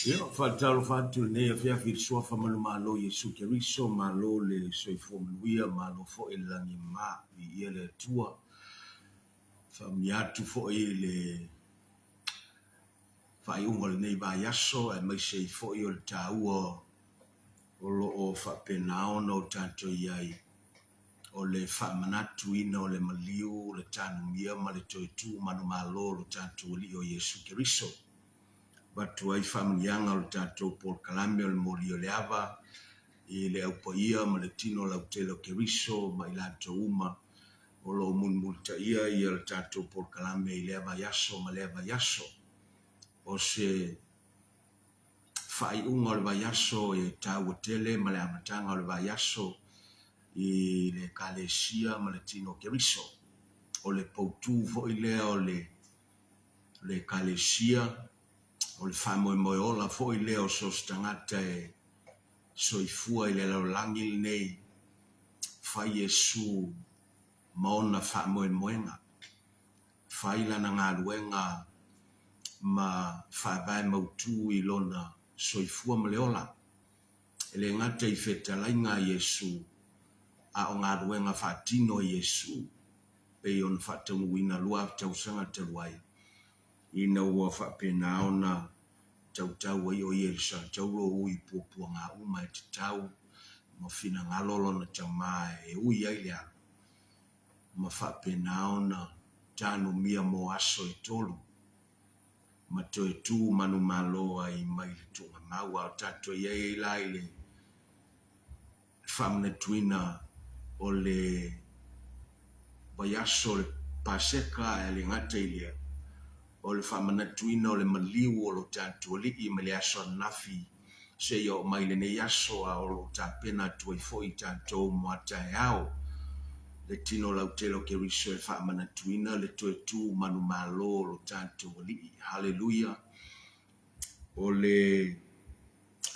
Ia, faatalofa atu i lenei afiafi i le Suafa manumalo o Iesu Keriso, malo le soifua manuia, malo foi le lagi e mama, viia le Atua. Faamanuia atu foi i le faaiuga o lenei vaiaso aemaise ai foi o le taua o lo o faapena ona o tatou i ai o le faamanatuina o le maliu, le tanumia ma le toe tu manumalo o lo tatou Alii o Iesu Keriso. Avatu ai faamanuiaga o le tatou polokalame o le moli o le ava i le Au Paia ma le Tino Lautele o Keriso ma i latou uma o lo o mulimulitaia ia le tatou polokalame i lea vaiaso ma lea vaiaso. O se faaiuga o le vaiaso e taua tele ma le amataga o le vaiaso i le Ekalesia ma le Tino o Keriso. O le poutu foi lea o le le Ekalesia, o le faamoemoe ola foi lea o so o se tagata e soifua i le lalolagi lenei, fai Iesu ma ona faamoemoega, fai lana galuega ma faavae mautu i lona soifua ma le ola. E le gata i fetalaiga a Iesu, a o galuega faatino a Iesu. pei ona faataunuuina 2000 tausaga talu ai, ina ua faapena ona tautau ai o ia i le satauro o ui puapuaga uma e tatau ma finagalo lona tama e ui ai le alo, ma faapena ona tanumia mo aso e tolu, ma toe tu manumalo ai mai le tuugamau. A o tatou i ai ai la i le faamanatuina o le vaiaso o le Paseka ae le gata i lea, o le faamanatuina o le maliu o lo tatou Alii mai le aso ananafi seia oo mai lenei aso a o lo o tapena atu ai foi tatou mo a taeao le tino lautele o Keriso e faamanatuina le toe tu manumalo o lo tatou Alii. Haleluia! O le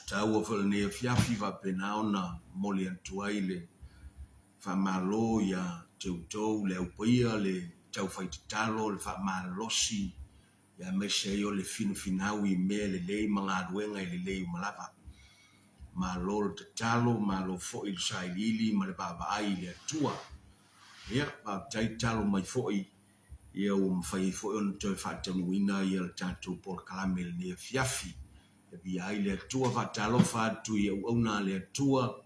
taua foi o lenei afiafi faapena ona momoli atu ai le faamalo ia te outou le Au Paia, le taufai tatalo, le faamalolosi, aemaise ai o le finafinau i mea lelei ma galuega e lelei uma lava. Malo le tatalo, malo foi le sailiili ma le vaavaai i le Atua. Ia, faafetai talo mai foi ia ua mafai ai foi ona toe faataunuuina ia le tatou polokalame i lenei afiafi. E viia ai le Atua, faatalofa atu i auauna a le Atua,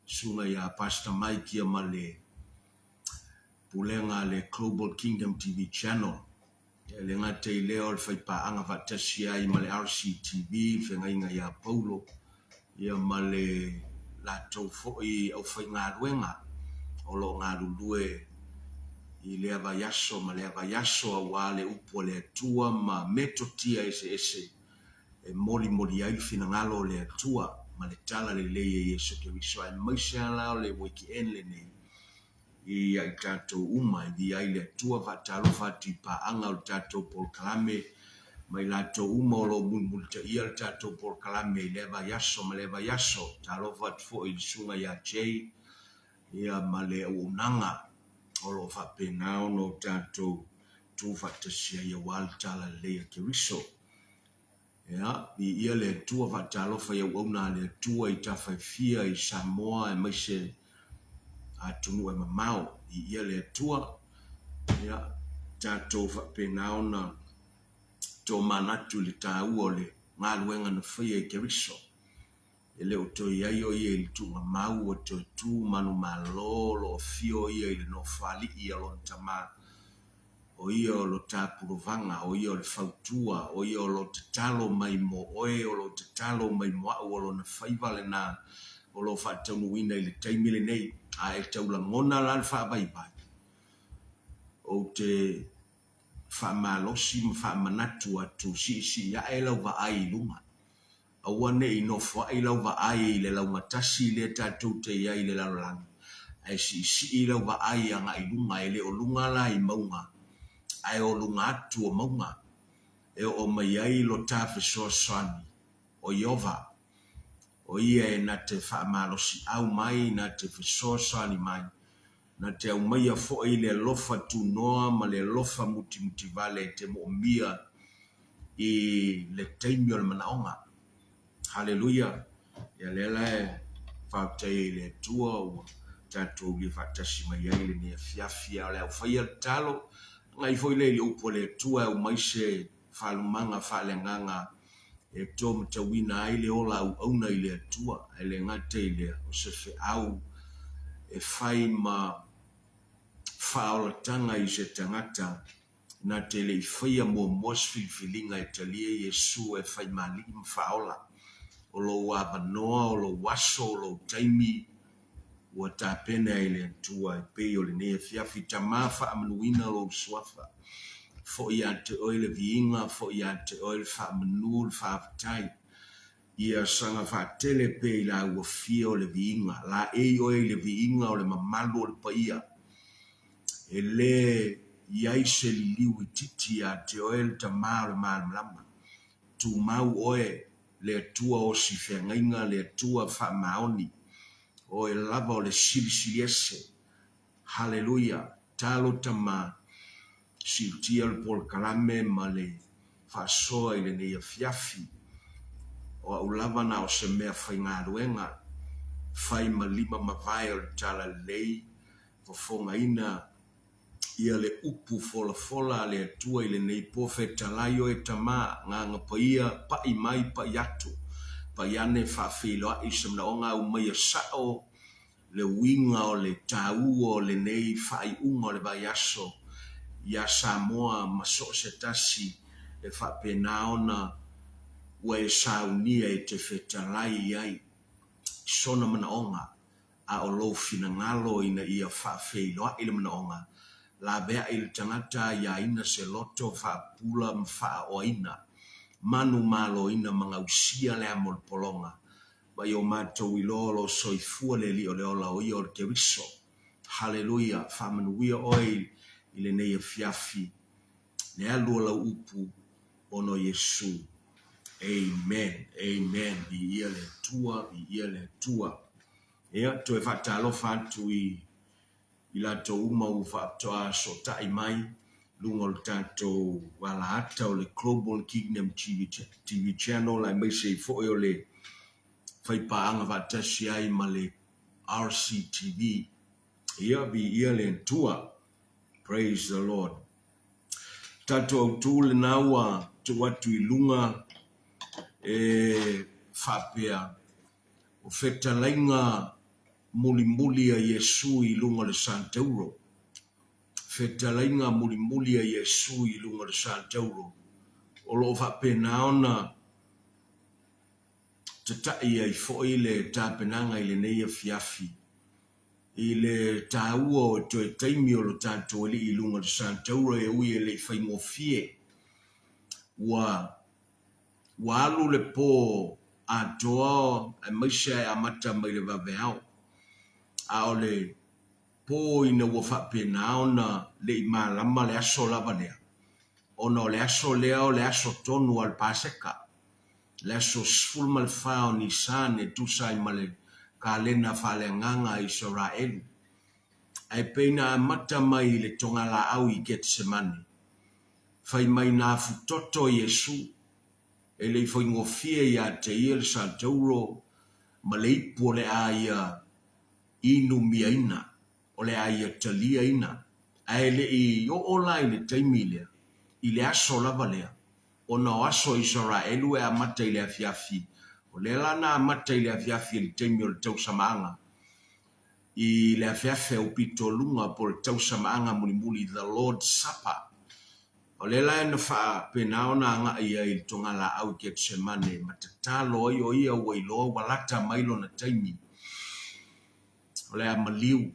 Susuga ia Pastor Mike ia ma le Pulega a le Global Kingdom TV Channel. E le gata i lea o le faipaaga faatasi ai ma le RCTV, le feagaiga ia Paulo, ia ma le latou foi aufaigaluega o lo o galulue i lea vaiaso ma lea vaiaso aua le upu a le Atua ma metotia eseese e molimoli ai le finagalo o le Atua ma le tala lelei e Iesu Keriso aemaise lava la o le weekend lenei ia i tatou uma e viia ai le Atua. Faatalofa atu i paaga o le tatou polokalame ma i latou uma o lo o mulimulitaia le tatou polokalame i lea vaiaso ma lea vaiaso. Talofa atu foi i le Susuga ia Jay ia ma le auaunaga o lo o faapena ona o tatou tu faatasi ai aua le tala lelei a Keriso. Ia, viia le Atua, faatalofa i auauna a le Atua i tafa e fia i Samoa aemaise atunuu e mamao. Viia le Atua. Ia, tatou faapena ona tomanatu i le taua o le galuega na faia e Keriso. E le o toe i ai o ia i le tuugamau ua toe tu manumalo o lo o afio ia i le Nofoalii a lona Tama. O ia o lo ta pulovaga, o ia o le fautua, o ia o lo tatalo mai mo oe, o lo tatalo mai mo a'u, o lona faiva lena o lo o faataunuuina i le taimi lenei. A e tau lagona la le faavaivai, ou te faamalosi ma faamanatu atu, siisii ae lau vaai i luga. Aua ne i nofoai lau vaai i le laugatasi lea tatou te i ai i le lalolagi, ae siisii lau vaai agai i luga, e le o luga la i mauga, ae o luga atu o mauga, e oo mai ai lo ta fesoasoani, o Ieova. O ia e na te faamalosiau mai, na te fesoasoani mai, na te aumaia foi le alofa tunoa ma le alofa mutimutivale e te moomia i le taimi o le manaoga. Haleluia! Ia lea la e faafetai ai i le Atua ua tatou aulia faatasi mai ai lenei afiafi. A o le a ou faia le tatalo, agai foi lea i le upu a le Atua e aumai se faalumaga faaleagaga e to matauina ai le ola auauna i le Atua, ae le gata i lea, o se feau e fai ma faaolataga i se tagata na te le i faia muamua se filifiliga e talia Iesu e fai ma Alii ma Faaola. O lou avanoa, o lou aso, o lou taimi ua tapena e le Atua e pei o lenei afiafi. Tama, faamanuina lou Suafa. Foi ia te oe le viiga, foi ia te oe le faamanu, le faafetai. Ia saga faatele pea i la ua fia o le viiga. Laei oe i le viiga o le mamalu o le paia. E lē i ai se liliu itiiti ia te oe le Tama o le Malamalama. Tumau oe, le Atua osi feagaiga, le Atua faamaoni, oe lava o le Silisili Ese. Haleluia! Talo Tama, siitia le polokalame ma le faasoa i lenei afiafi. O a'u lava na o se mea faigaluega, fai ma lima mavae o le Talalelei, fofogaina ia le upu folafola a le Atua i lenei po, Fetalai oe Tama, Agaga Paia, pa'i mai, pa'i atu, pa'i ane faafeiloa'i se manaoga aumaia sa'o le uiga o le taua o lenei faaiuga o le vaiaso iā Samoa ma so o se tasi e faapena ona ua e saunia e te fetalai i ai i sona manaoga, a o lou finagalo ina ia faafeiloai le manaoga, laveai le tagata aiaina se loto faapula ma faaoaina, manumaloina ma gausia le amo o le pologa Ma i o matou iloa o lo o soifua le Alii o le ola, o ia o le Keriso. Haleluia! Faamanuia oe i lenei afiafi, le alu o lau upu ona o Iesu. Amen. Amen. Viia le Atua, viia le Atua. Ia, toe faatalofa atu i i latou uma ua faatoa sootai mai luga o le tatou alaata o le Global Kingdom TV Channel aemaise ai foi o le faipaaga faatasi ai ma le RCTV. Ia, viia le Atua. Praise the Lord. Tatou autu lena ua tuu atu i luga e faapea, o fetalaiga mulimuli a Iesu i luga o le Santauro. Fetalaiga mulimuli a Iesu i luga o le Santauro, o lo o faapena ona tata'i ai foi le tapenaga i lenei afiafi. I le taua o toe taimi o lo tatou Alii i luga o le Sataura e ui e le i faigofie, ua ua alu le po atoa aemaise ae amata mai le vaveao. A o le po ina ua faapena ona le i malama le aso lava lea, ona o le aso lea o le aso tonu a le Paseka, le aso 14 o Nisane e tusa ai ma le kalena faaleagaga a Isaraelu. Ae pei na amata mai i le togalaau i Getesemane, fai mai na afutoto Iesu, e le i faigofie ia te ia le satauro ma le ipu o le a ia inumiaina, o le a ia taliaina, ae le i oo la i le taimi lea, i le aso lava lea, ona o aso o Isaraelu e amata i le afiafi, o lea la na amata i le afiafi i le taimi o le tausamaaga, i le afeafe aupito luga po o le tausamaaga mulimuli, the Lord's Supper. O lea la na faapena ona agai ai i le togalaau i Ketsemane ma tatalo ai o ia ua iloa ua lata mai lona taimi o le a maliu.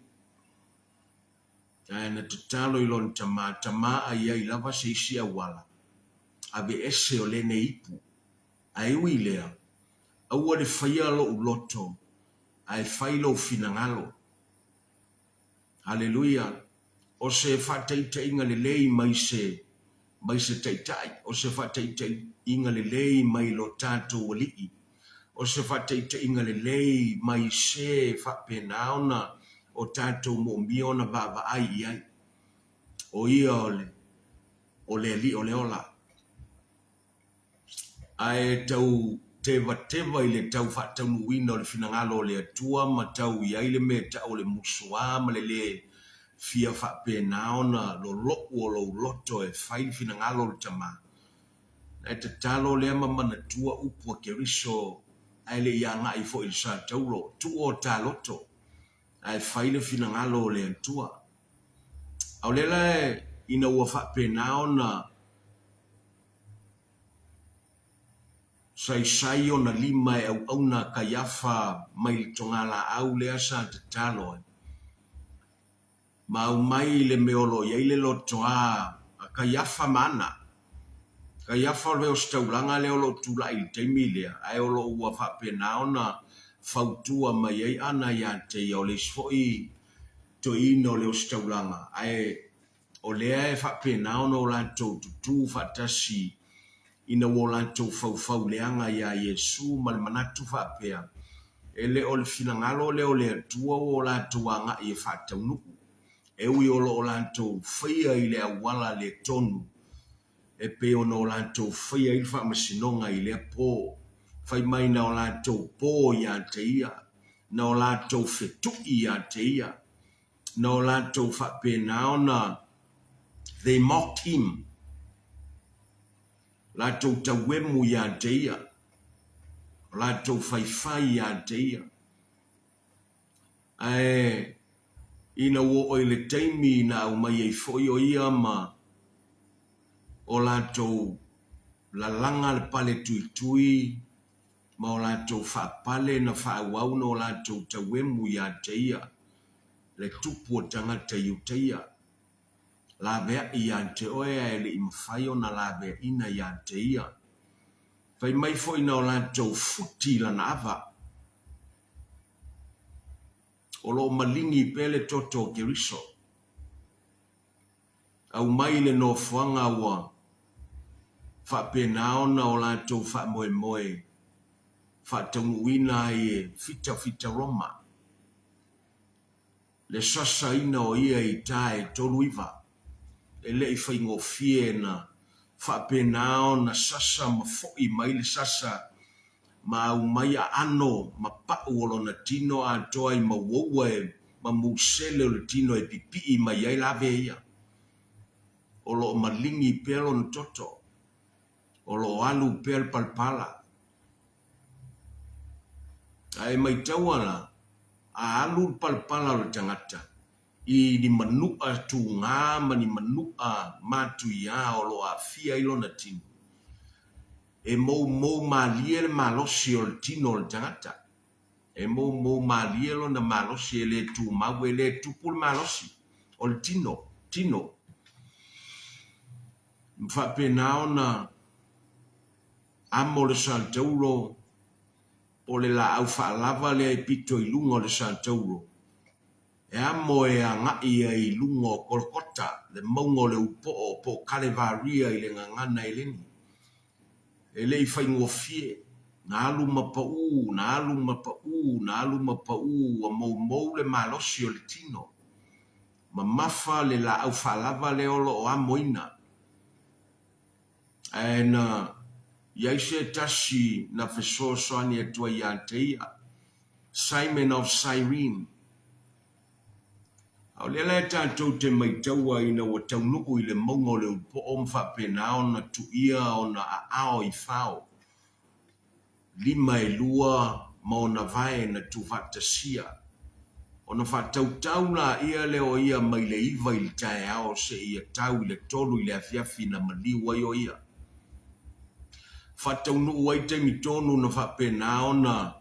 Ae na tatalo i lona tama, Tama a i ai lava se isi auala, aveese o lenei ipu. Ae ui i lea, aua le faia lou loto, ae fai lou finagalo. Haleluia! O se faataitaiga lelei mai se, mai se Taitai, o se faataitaiga lelei mai lo tatou Alii, o se faataitaiga lelei mai se faapena ona o tatou moomia ona vaavaai i ai. O ia o le, o le Alii o le ola. Ae tau tevateva i le tau faataunuuina o le finagalo o le Atua ma tau i ai le mea e tau o le musuā ma le lē fia faapena ona lolo'u o lou loto e fai le finagalo o le Tama. Ae tatalo lea ma manatua upu a Keriso ae le i agai foi i le satauro, Tuu o ta loto ae fai le finagalo o le Atua. A o lea la ina ua faapena ona Saisai ona lima e auauna a Kaiafa mai le togalaau lea sa tatalo ai, ma aumai le mea o lo o i ai le lotoa a Kaiafa ma Ana. Kaiafa o le ositaulaga lea o lo o tulai i le taimi lea, ae o lo o ua faapena ona fautua mai ai Ana ia te ia, o le isi foi toeaina o le ositaulaga, ae O lea e faapena ona o latou tutū faatasi ina ua o latou faufau leaga iā Iesu ma le manatu faapea, e le o le finagalo lea o le Atua ua o latou agai e faataunuu, e ui o lo o latou faia i le auala le tonu e pei ona o latou faia ai le faamasinoga i lea po. Fai mai na o latou po ia te ia, na o latou fetuʻi ia te ia, na o latou faapena ona they mocked him, latou tauemu ia te ia, o latou faifai ia te ia. Ae ina ua oo i le taimi na aumai ai foi o ia ma o latou lalaga le pale tuitui ma o latou faapale na faaauau na o latou tauemu ia te ia, le tupu o tagata Iutaia. Laveai ia te oe ae le i mafai ona laveaina ia te ia. Fai mai foi na o latou futi i lana ava. O lo o maligi pea le toto o Keriso. Aumai le nofoaga ua faapena ona o latou faamoemoe faataunuuina ai e fitafita Roma le sasaina o ia i ta e 39. E le i faigofie na faapena ona sasa ma foi mai le sasa ma aumai aano ma pau o lona tino atoa i mauoua e ma musele o le tino e pipii mai ai lave ia. O lo o maligi pea lona toto. O lo o alu pea le palapala. Ae maitaua la, a alu le palapala o le tagata i ni manuʻa tugā ma ni manuʻa matuiā o lo o aafia ai lona tino, e moumou malie le malosi o le tino o le tagata. E moumou malie lona malosi, e le tumau, e le tupu le malosi o le tino, tino. Ma faapena ona amo le saltauro po o le laau faalava lea e pito i luga o le saltauro, e amo e agai ai i luga o Kolokota, le mauga o le Ulupo'o po o Kalevaria i le gagana Eleni. E le i faigofie, na alu ma paū, na alu ma paū, na alu ma paū, ua moumou le malosi o le tino. Mamafa le laau faalava lea o lo o amoina. Ae na i ai se tasi na fesoasoani atu ai ia te ia, Simon of Cyrene. A o lea la e tatou te maitaua ina ua taunuu i le mauga o le Ulupo'o ma faapena ona tuia ona aao i fao, lima e lua ma ona vae na tuufaatasia, ona faatautau laia lea o ia mai le iva i le taeao seia tau i le tolu i le afiafi na maliu ai o ia. Faataunuu ai taimi tonu na faapena ona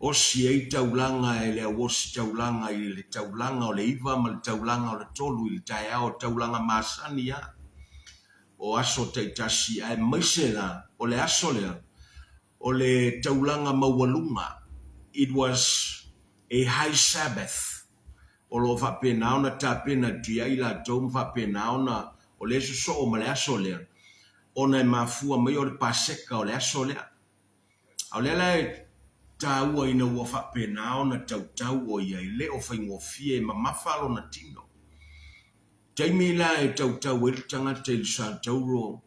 osi ai taulaga e le auosi taulaga i le taulaga o le iva ma le taulaga o le tolu i le taeao, taulaga masani a o aso taitasi aemaise la o le aso lea o le taulaga maualuga, it was a high Sabbath, o lo o faapena ona tapena atu i ai latou ma faapena ona o lea e sosoo ma le aso lea ona e mafua mai o le Paseka o le aso lea. A o lea la e taua ina ua faapena ona tautau o ia e le o faigofie e mamafa lona tino. Taimi la e tautau ai le tagata i le satauro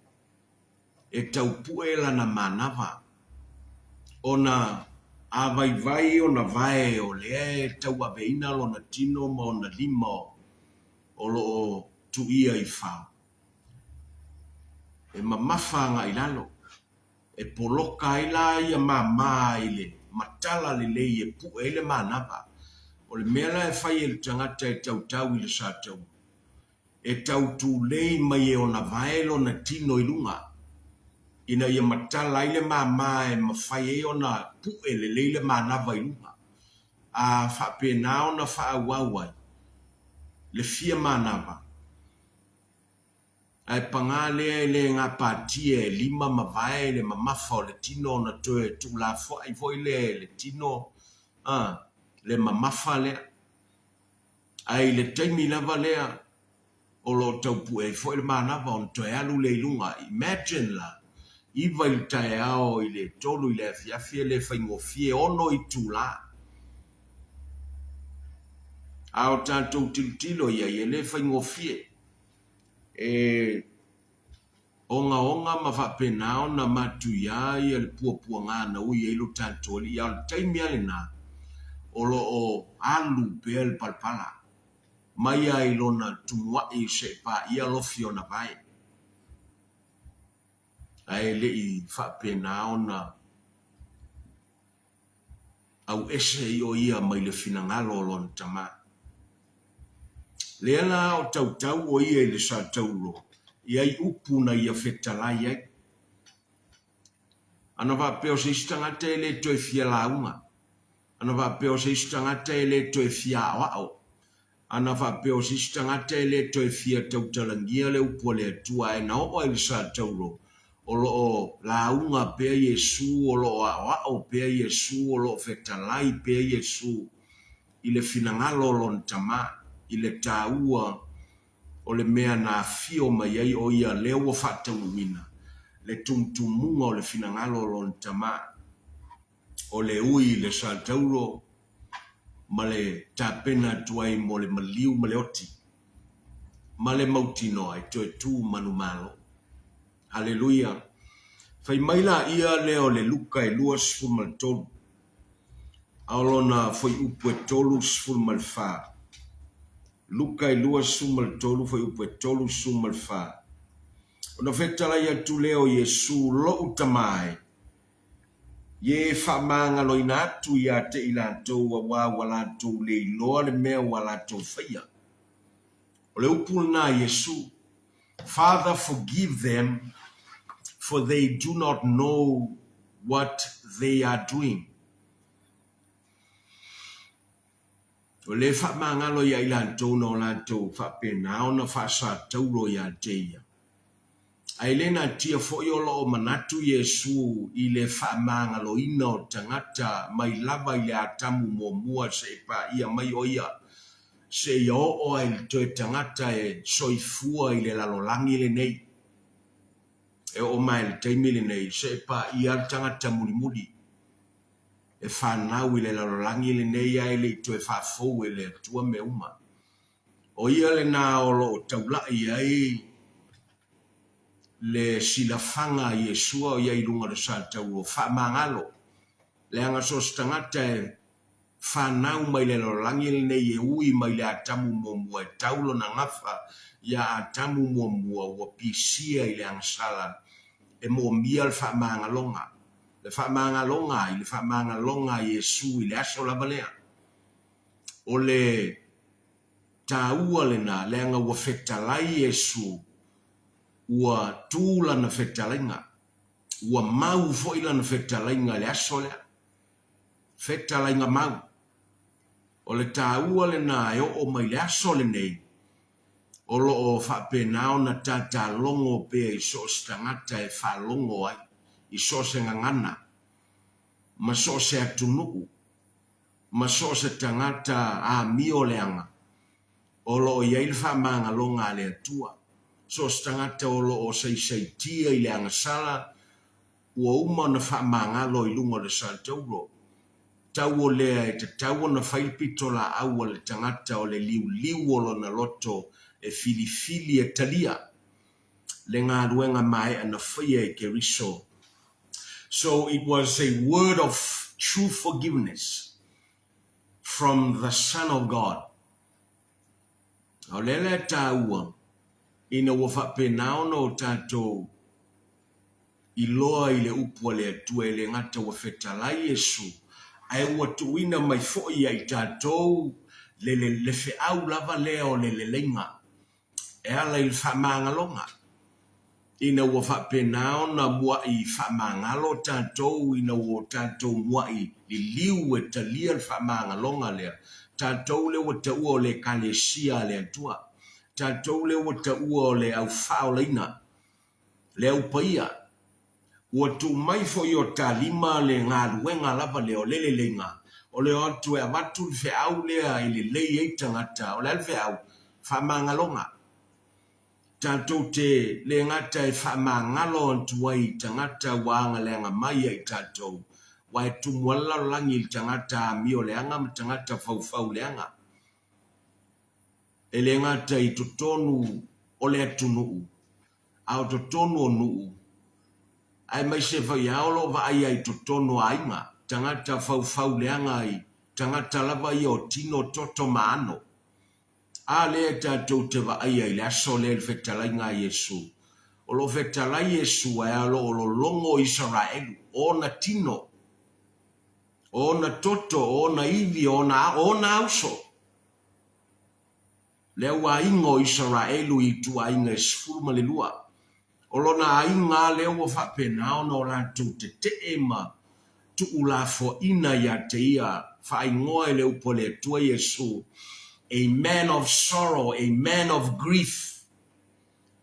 e taupue lana manava, ona a vaivai ona vae o lea e tauaveina lona tino ma ona lima o lo o tuia i fao, e mamafa agai lalo, e poloka ai la ia mama i le matala lelei e pue ai le manava. O le mea la e fai e le tagata e tautau i le satauro, e tau tulei mai e ona vae lona tino i luga, ina ia matala ai le mama e mafai ai ona pue lelei le manava i luga, a faapena ona faaauau ai le fia manava. Ae paga lea e le gapatia e lima ma vae le mamafa o le tino ona toe tuulafoai foi lea e le tino a le mamafa lea. Ae i le taimi lava lea o lo o taupue ai foi le manava ona toe alu lea i luga. Imagine la, iva i le taeao i le tolu i le afiafi e le faigofie, ono itula. A o tatou tilotilo i ai e le faigofie. E ogaoga ma faapena ona matuia ia le puapuaga na ui ai lo tatou Alii, a o le taimi lava lena o lo o alu pea le palapala mai lava i lona tumuai seʻe paia lofi ona vae, ae le i faapena ona auese ai o ia mai le finagalo o lona tama. Lea la o tautau o ia i le satauro i ai upu na ia fetalai ai. Ana faapea o se isi tagata e le toe fia lauga. Ana faapea o se isi tagata e le toe fia aoao. Ana faapea o se isi tagata e le toe fia tautalagia le upu a le Atua ae na oo ai le satauro, o lo o lauga pea Iesu, o lo o aoao pea Iesu, o lo o fetalai pea Iesu i le finagalo o Lona Tama, i le taua o le mea na afio mai ai o ia lea ua faataunuuina le tumutumuga o le finagalo o Lona Tama. O le ui i le satauro ma le tapena atu ai mo le maliu ma le oti, ma le mautinoa e toe tu manumalo. Haleluia! Fai mai laia lea o le Luka e 23, a o lona fuaiupu e 34. Luka e 23, fuaiupu e 34. Ona fetalai atu lea o Iesu, Lo'u Tama e, Ie faamagaloina atu ia te i latou auā ua latou le iloa le mea ua latou faia. O le upu lena a Iesu, Father forgive them for they do not know what they are doing. O lea e faamagalo ia i latou na o latou faapena ona faasataulo ia te ia. Ae le natia foi o lo o manatu Iesu i le faamagaloina o tagata mai lava i le Atamu muamua seia paia mai o ia, seia oo ai i le toe tagata e soifua i le lalolagi lenei. E oo mai i le taimi lenei, seia paia le tagata mulimuli e fanau i le lalolagi lenei ae le i toe faafou e le Atua mea uma. O ia lena o lo o taulai ai le silafaga a Iesua o i ai i luga o le satauro, faamagalo, leaga so o se tagata e fanau mai le lalolagi lenei e ui mai le Atamu muamua e tau lona gafa ia Atamu muamua ua pisia i le agasala e moomia le faamagaloga. Le faamagaloga ai? Le faamagaloga a Iesu i le aso lava lea. O le taua lena, leaga ua fetalai Iesu, ua tu lana fetalaiga, ua mau foi lana fetalaiga i le aso lea. Fetalaiga mau. O le taua lena e oo mai le aso lenei, o lo o faapena ona tatalogo pea i so o se tagata e faalogo ai, i so o se gagana, ma so o se atunuu, ma so o se tagata amio leaga, o lo o i ai le faamagaloga a le Atua. So o se tagata o lo o saisaitia i le agasala, ua uma ona faamagalo i luga o le satauro. Tau o lea e tatau ona fai le pitolaau a le tagata o le liuliu o lona loto e filifili e talia le galuega maea na faia e Keriso. So it was a word of true forgiveness from the Son of God. A o lea la e taua, ina ua faapena ona o tatou iloa i le upu a le Atua e le gata ua fetalai Iesu, ae ua tuuina mai foi ia i tatou le, le, le feau lava lea o le leleiga e ala i le faamagaloga, ina ua faapena ona mua'i faamagalo tatou, ina ua o tatou mua'i liliu e talia le faamagaloga lea, tatou lea ua taua o le Ekalesia a le Atua, tatou lea ua taua o le au faaolaina, le au paia. Ua tuu mai foi i o ta lima le galuega lava lea o le leleiga, o le o atu e avatu le feau lea e lelei ai tagata. O le a le feau? Faamagaloga. Tatou te le gata e faamagalo atu ai i tagata ua agaleaga mai ia i tatou, aua e tumu lava le lalolagi i le tagata amio leaga ma tagata faufau leaga. E le gata i totonu o le atunuu, a o totonu o nuu, aemaise foi lava o lo o vaaia i totonu o aiga, tagata faufau leaga i tagata lava ia o tino, toto ma ano. A lea tatou te vaaia i le aso lea i le fetalaiga a Iesu. O lo o fetalai Iesu ae o lo o lologo Isaraelu, o ona tino, o ona toto, o ona ivi, o ona, o ona auso. Le au aiga o Isaraelu i ituaiga e 12. O lona aiga lava lea ua faapena ona o latou tetee ma tuulafoaina ia te ia, faaigoa e le upu a le Atua Iesu, a man of sorrow, a man of grief,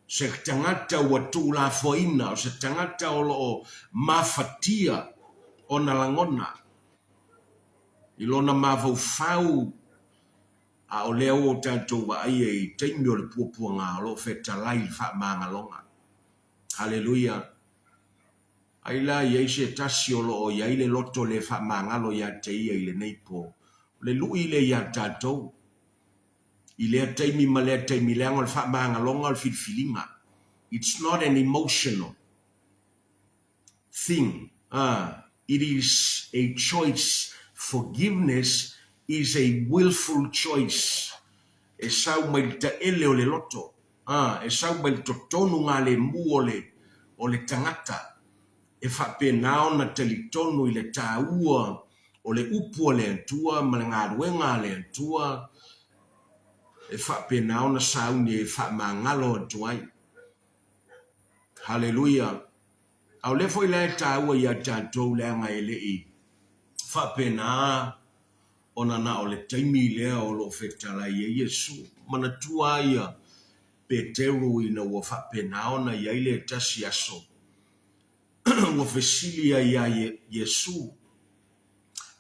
se tagata ua tuulafoaina, o se tagata o lo o mafatia ona lagona i lona mafaufau. A o lea ua o tatou vaaia i taimi o le puapuaga o lo o fetalai le faamagaloga. Haleluia! Ai la i ai se tasi o lo o i ai le loto le faamagalo ia te ia i lenei po, o le lui lea ia tatou i lea taimi ma lea taimi, leaga o le faamagaloga o le filifiliga. It's not an emotional thing, ah, it is a choice, forgiveness is a willful choice, e sau mai le taele o le loto, ah, e sau mai le totonu galemu o le, o le tagata, e faapena ona talitonu i le taua o le upu a le Atua ma le galuega a le Atua, e faapena ona sauni e faamagalo atu ai. Haleluia! A o lea foi la e taua ia tatou leaga e le i faapena. Ona na o le taimi lea o lo o fetalai ai Iesu. Manatua ai ia Peteru ina ua faapena ona i ai le tasi aso ua fesili ai ia Iesu,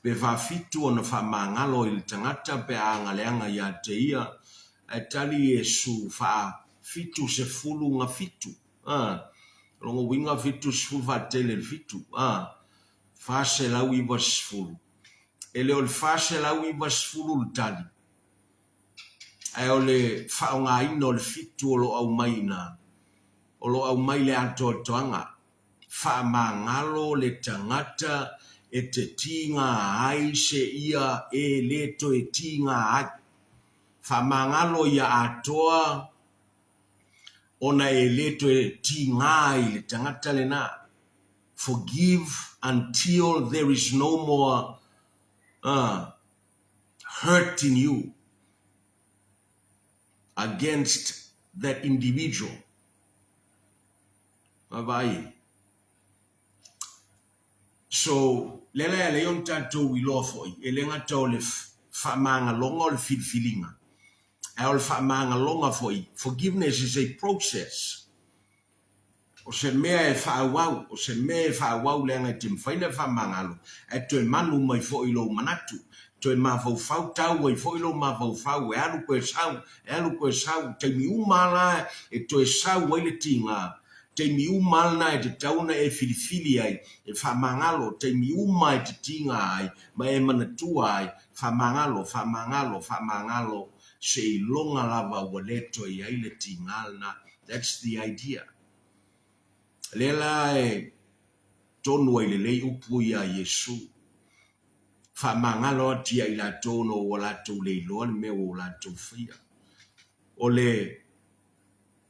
pe faafitu ona faamagalo i le tagata pe a agaleaga ia te ia, ae tali Iesu, faa-70 ga fitu. A, o lona uiga 70 faatele i le fitu, a, 490. E le o le 490 le tali, ae o le faaaogaina o le fitu o lo o aumai i ina, o lo o aumai le atoatoaga, faamagalo le tagata e te tiga ai seia e le toe tiga ai. Faamagalo ia atoa ona e le toe tiga ai le tagata lena. Forgive until there is no more uh, hurt in you against that individual. Vaavaai. So, lea la e ala ai ona tatou iloa foi, e le gata o le faamagaloga o le filifiliga, ae o le faamagaloga foi, forgiveness is a process. O se mea e faaauau, o se mea e faaauau leaga e te mafai ona e faamagalo, ae toe manu mai foi lou manatu, toe mafaufau tau ai foi lou mafaufau, e alu toe sau, e alu toe sau, taimi uma lava la e toe sau ai le tiga, taimi uma lava lena e tatau ona e filifili ai, e faamagalo, taimi uma e te tiga ai ma e manatua ai, faamagalo, faamagalo, faamagalo, seiloga lava ua le toe i ai le tiga lena. That's the idea. Lea la e tonu ai lelei upu ia a Iesu, faamagalo atu ia i latou ona ua latou le iloa le mea ua latou faia. O le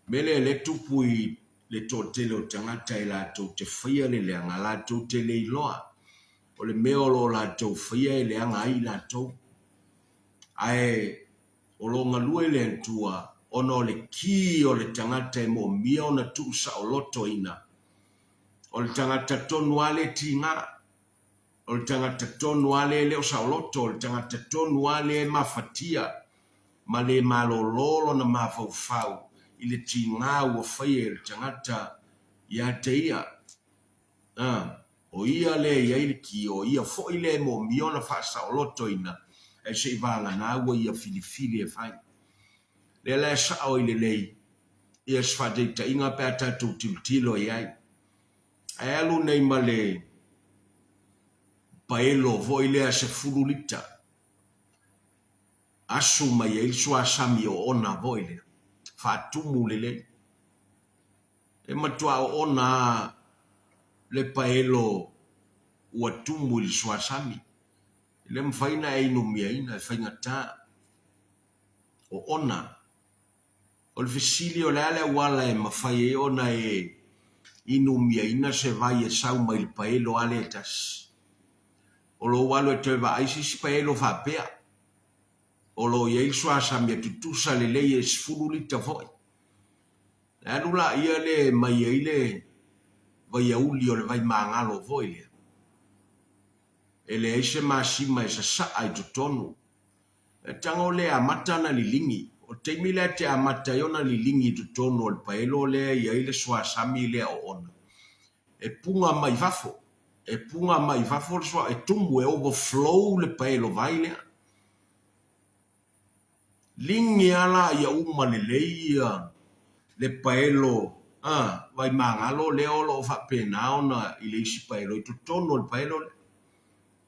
mea lea lea e tupu i le toatele o tagata e latou te faia le leaga, latou te le iloa o le mea o lo o latou faia e leaga ai i latou. Ae O lo o galue le Atua ona o le ki o le tagata e moomia ona tuusaolotoina. O le tagata tonu lava lea e tiga. O le tagata tonu lava lea e le o saoloto. O le tagata tonu lava lea e mafatia ma le malolo lona mafaufau i le tiga ua faia e le tagata ia te ia. A. O ia lea e i ai le ki, o ia foi lea e moomia ona faasaolotoina, ae se i vagana ua ia filifili e fai. Lea la e sao ai lelei ia se faataitaiga pe a tatou tilotilo i ai. Ae alu nei ma le paelo foi lea 10 lita, asu mai ai le suasami oona foi lea, faatumu lelei. E matua oona lava le paelo ua tumu i le suasami. E le mafai ona e inumiaina, e faigata. Oona. O le fesili o le a le auala e mafai ai ona e inumiaina se vai e sau mai le paelo lava lea e tasi? O lou alu e toe vaai se isi paelo faapea, o lo o i ai le suasami e tutusa lelei e 10 lita foi. E alu laia lea e mai ai le vaiauli o le vaimagalo foi lea. E leai se masima e sasaa i totonu. E tago le amata ona liligi. O le taimi lea e te amata ai ona liligi i totonu o le paelo lea e i ai le suasami lea oona, e puga mai fafo. E puga mai fafo le sua, e tumu, e overflow le paelo vai lea. Ligi a la ia uma lelei ia le paelo a Vaimagalo lea o lo o faapena ona i le isi paelo i totonu o le paelo lea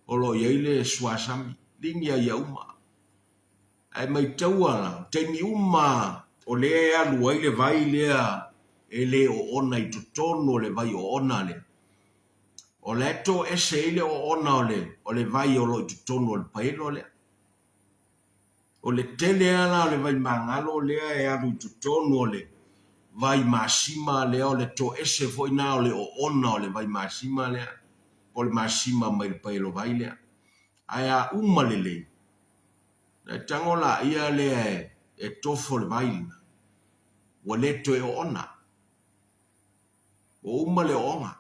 o lo o i ai le suasami. Ligi a ia uma. Ae maitaua la, o taimi uma o lea e alu ai le vai lea e le oona i totonu o le vai oona lea, o la e toese ai le oona o le vai o lo o i totonu o le paelo lea. O le tele lava la o le vaimagalo lea e alu i totonu o le vai masima lea, o le toese foi lena o le oona o le vai masima lea, po o le masima mai le paelo vai lea. Ae a uma lelei, ona e tago laia lea e tofo le vai lena, ua le toe oona. Ua uma le ooga,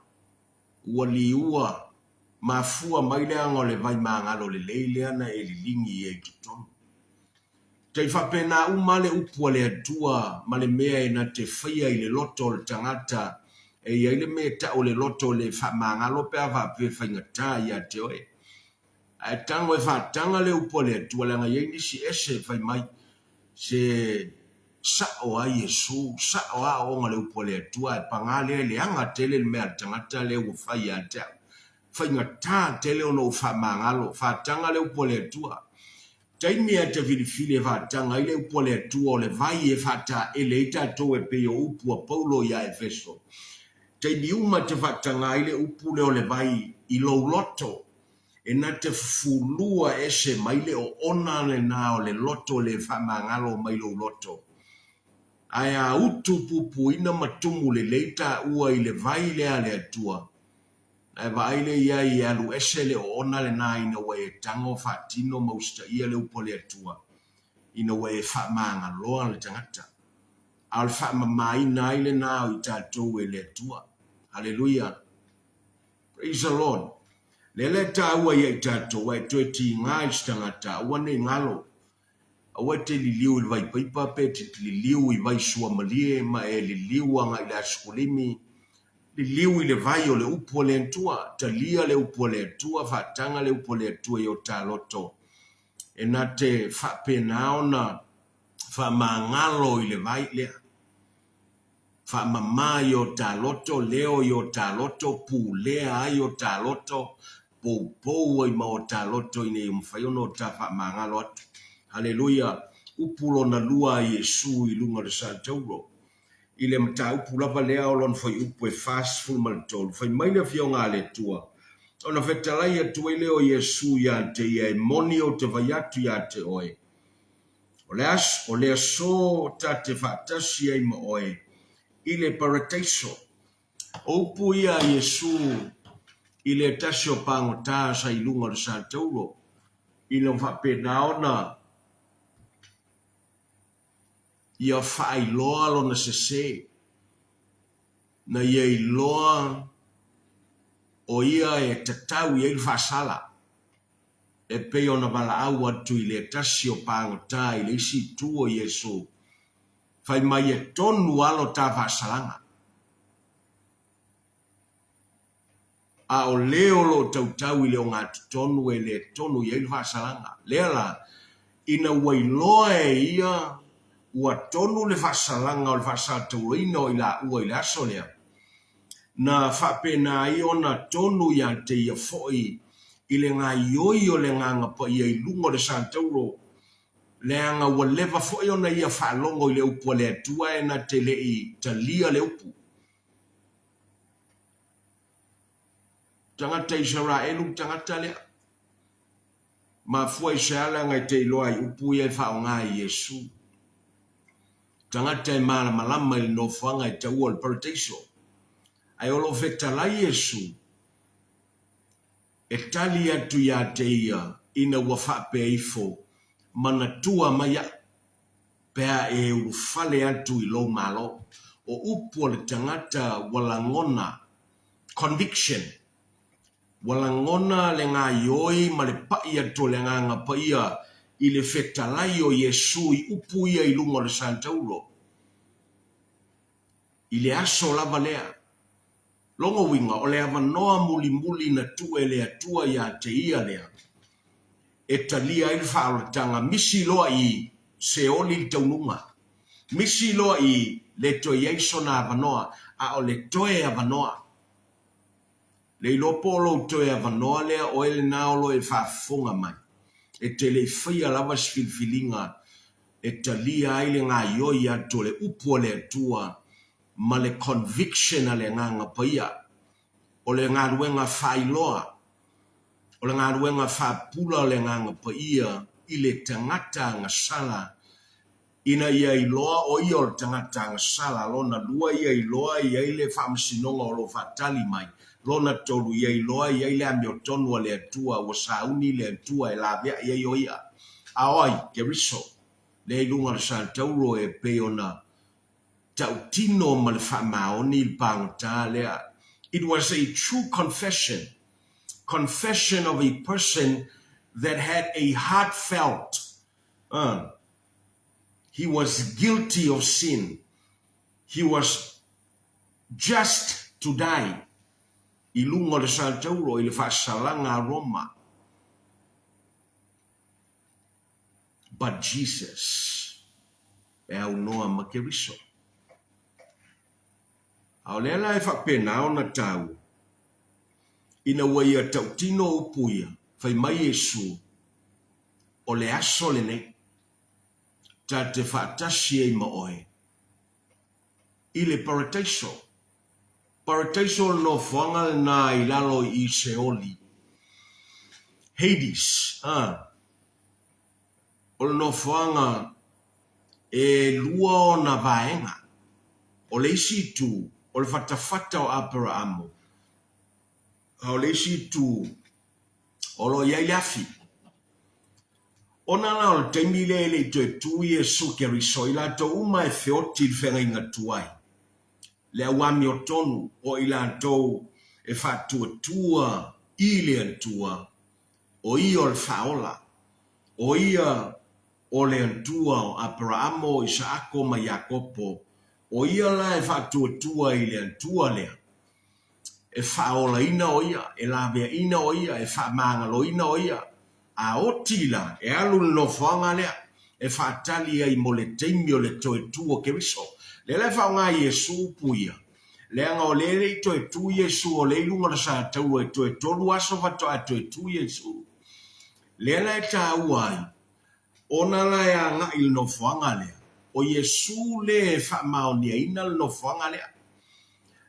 ua liua. Mafua mai leaga o le vai magalo lelei lea na e liligi ai i totonu. Tai faapena uma le upu a le Atua ma le mea e na te faia i le loto o le tagata e i ai le mea e tau o le loto le faamagalo pe a faapea e faigata ia te oe. Ae tago e faataga le upu a le Atua leaga e i ai nisi ese e fai mai se sa'o a Iesu, sa'o a aoaoga o le upu a le Atua ae paga lea e leaga tele le mea a le tagata lea ua fai ia te au. Faigata tele ona ou faamagalo, faataga le upu a le Atua. Taimi a te filifili e faataga ai le upu a le Atua o le vai e faataele ai tatou e pei o upu a Paulo iā Efeso. Taimi uma te faataga ai le upu lea o le vai i lou loto, e na te fufulua ese mai le oona lena o le loto le faamagalo mai lou loto. Ae a utu pupuina ma tumu lelei taua i le vai lea a le Atua, Ae vaai lea i ai e alu ese le oona lena ina ua e tago faatino ma usitaia le upu a le Atua, ina ua e faamagaloa le tagata. A o le faamamaina ai lena o i tatou e le Atua. Haleluia! Praise the Lord! Lea la e taua ia i tatou, a e toe tiga i se tagata, aua ne i galo. Aua e te liliu i le vai paipa pe te liliu i vai suamalie ma e liliu agai i le asukulimi. Liliu i le vai o le upu a le Atua. Talia le upu a le Atua, faataga le upu a le Atua i o ta loto. E na te faapena ona faamagalo i le vai lea. Faamama i o ta loto, leo i o ta loto, pulea ai o ta loto, poupou ai ma o ta loto ina ia mafai ona o ta faamagalo atu. Haleluia! Upu lona lua a Iesu i luga o le Saletauro. I le mataupu lava lea o lona fuaiupu e 43, fai mai le Afioga a le Atua, Ona fetalai atu ai lea o Iesu ia te ia, E moni ou te fai atu ia te oe, O le aso, o le aso ta te faatasi ai ma oe i le Parataiso. O upu ia a Iesu i le tasi o pagota sa i luga o le Saletauro, ina ua faapena ona ia faailoa lona sese, na ia iloa o ia e tatau i ai le faasala. e pei ona valaau atu i le tasi o pagota i le isi itu o Iesu, fai mai e tonu a lo ta faasalaga. A o le o lo o tautau i le ogatotonu e le tonu i ai le faasalaga. Lea la, ina ua iloa e ia ua tonu le faasalaga o le faasalataulaina o i laua i le aso lea, na faapena ai ona tonu ia te ia foi i le gaoioi o le Agaga Paia i luga o le Saletauro, leaga ua leva foi ona ia faalogo i le upu a le Atua ae na te le i talia le upu. Tagata Isaraelu le tagata lea. Mafua i se a leaga e te iloa ai upu ia e faaaoga e Iesu. Tagata e malamalama i le nofoaga e taua o le Parataiso. Ae o lo o fetalai Iesu e tali atu ia te ia ina ua faapea ifo, Manatua mai au, pe a e ulufale atu i lou Malo. O upu a le tagata ua lagona, conviction, Ua lagona le gaoioi ma le paʻi atu o le Agaga Paia i le fetalai o Iesu i upu ia i luga o le Saletauro, i le aso lava lea. Lona uiga, o le avanoa mulimuli na tuu e le Atua ia te ia lea, e talia ai le faaolataga, misi loa i Seoli le taunuga, misi loa i le toe i ai sona avanoa, a o le toe avanoa. Le iloa po o lou toe avanoa lea oe lena o lo e faafofoga mai, e te le i faia lava se filifiliga e talia ai le gaoioi atu o le Upu a le Atua ma le conviction a le Agaga Paia, o le galuega faailoa, o le galuega faapula o le Agaga Paia i le tagata agasala Ina ia iloa o ia o le tagata agasala, lona lua ia iloa e i ai le faamasinoga o lo o faatali mai, lona tolu ia iloa e i ai le amiotonu a le Atua ua sauni le Atua e laveai ai o ia. A o ai? Keriso, lea i luga o le Saletauro e pei ona tautino ma le faamaoni i le pagota lea. It was a true confession. confession of a person that had a heartfelt uh, he was guilty of sin. He was just to die i luga o le salatauro i le faasalaga a Roma. But Jesus e aunoa ma Keriso. A o lea la e faapena ona taua, ina ua ia tautino upu ia, fai mai Iesu, O le aso lenei, ta te faatasi ai ma oe i le Parataiso. Parataiso o le nofoaga lena i lalo i Seoli, Hades, a. O le nofoaga e lua ona vaega. O le isi itu, o le fatafata o Aperaamo, a o le isi itu, o lo o i ai le afi. Ona la o le taimi lea e le i toe tu Iesu Keriso, i latou uma e feoti i le feagaiga tuai, le au amiotonu o i latou e faatuatua i le Atua, o ia o le Faaola, o ia o le Atua o Aperaamo, o Isaako ma Iakopo, o ia la e faatuatua i le Atua lea, e faaolaina o ia, e laveaina o ia, e faamagaloina o ia, a oti la, e alu i le nofoaga lea, e faatali ai mo le taimi o le toe tu o Keriso. Lea la e faaaoga e Iesu upu ia, leaga o lea e le i toe tu Iesu, o lea e i luga o le satauro e toe tolu aso faatoa toe tu Iesu. Lea la e taua ai, ona la e agai i le nofoaga lea, o Iesu lea e faamaoniaina le nofoaga lea,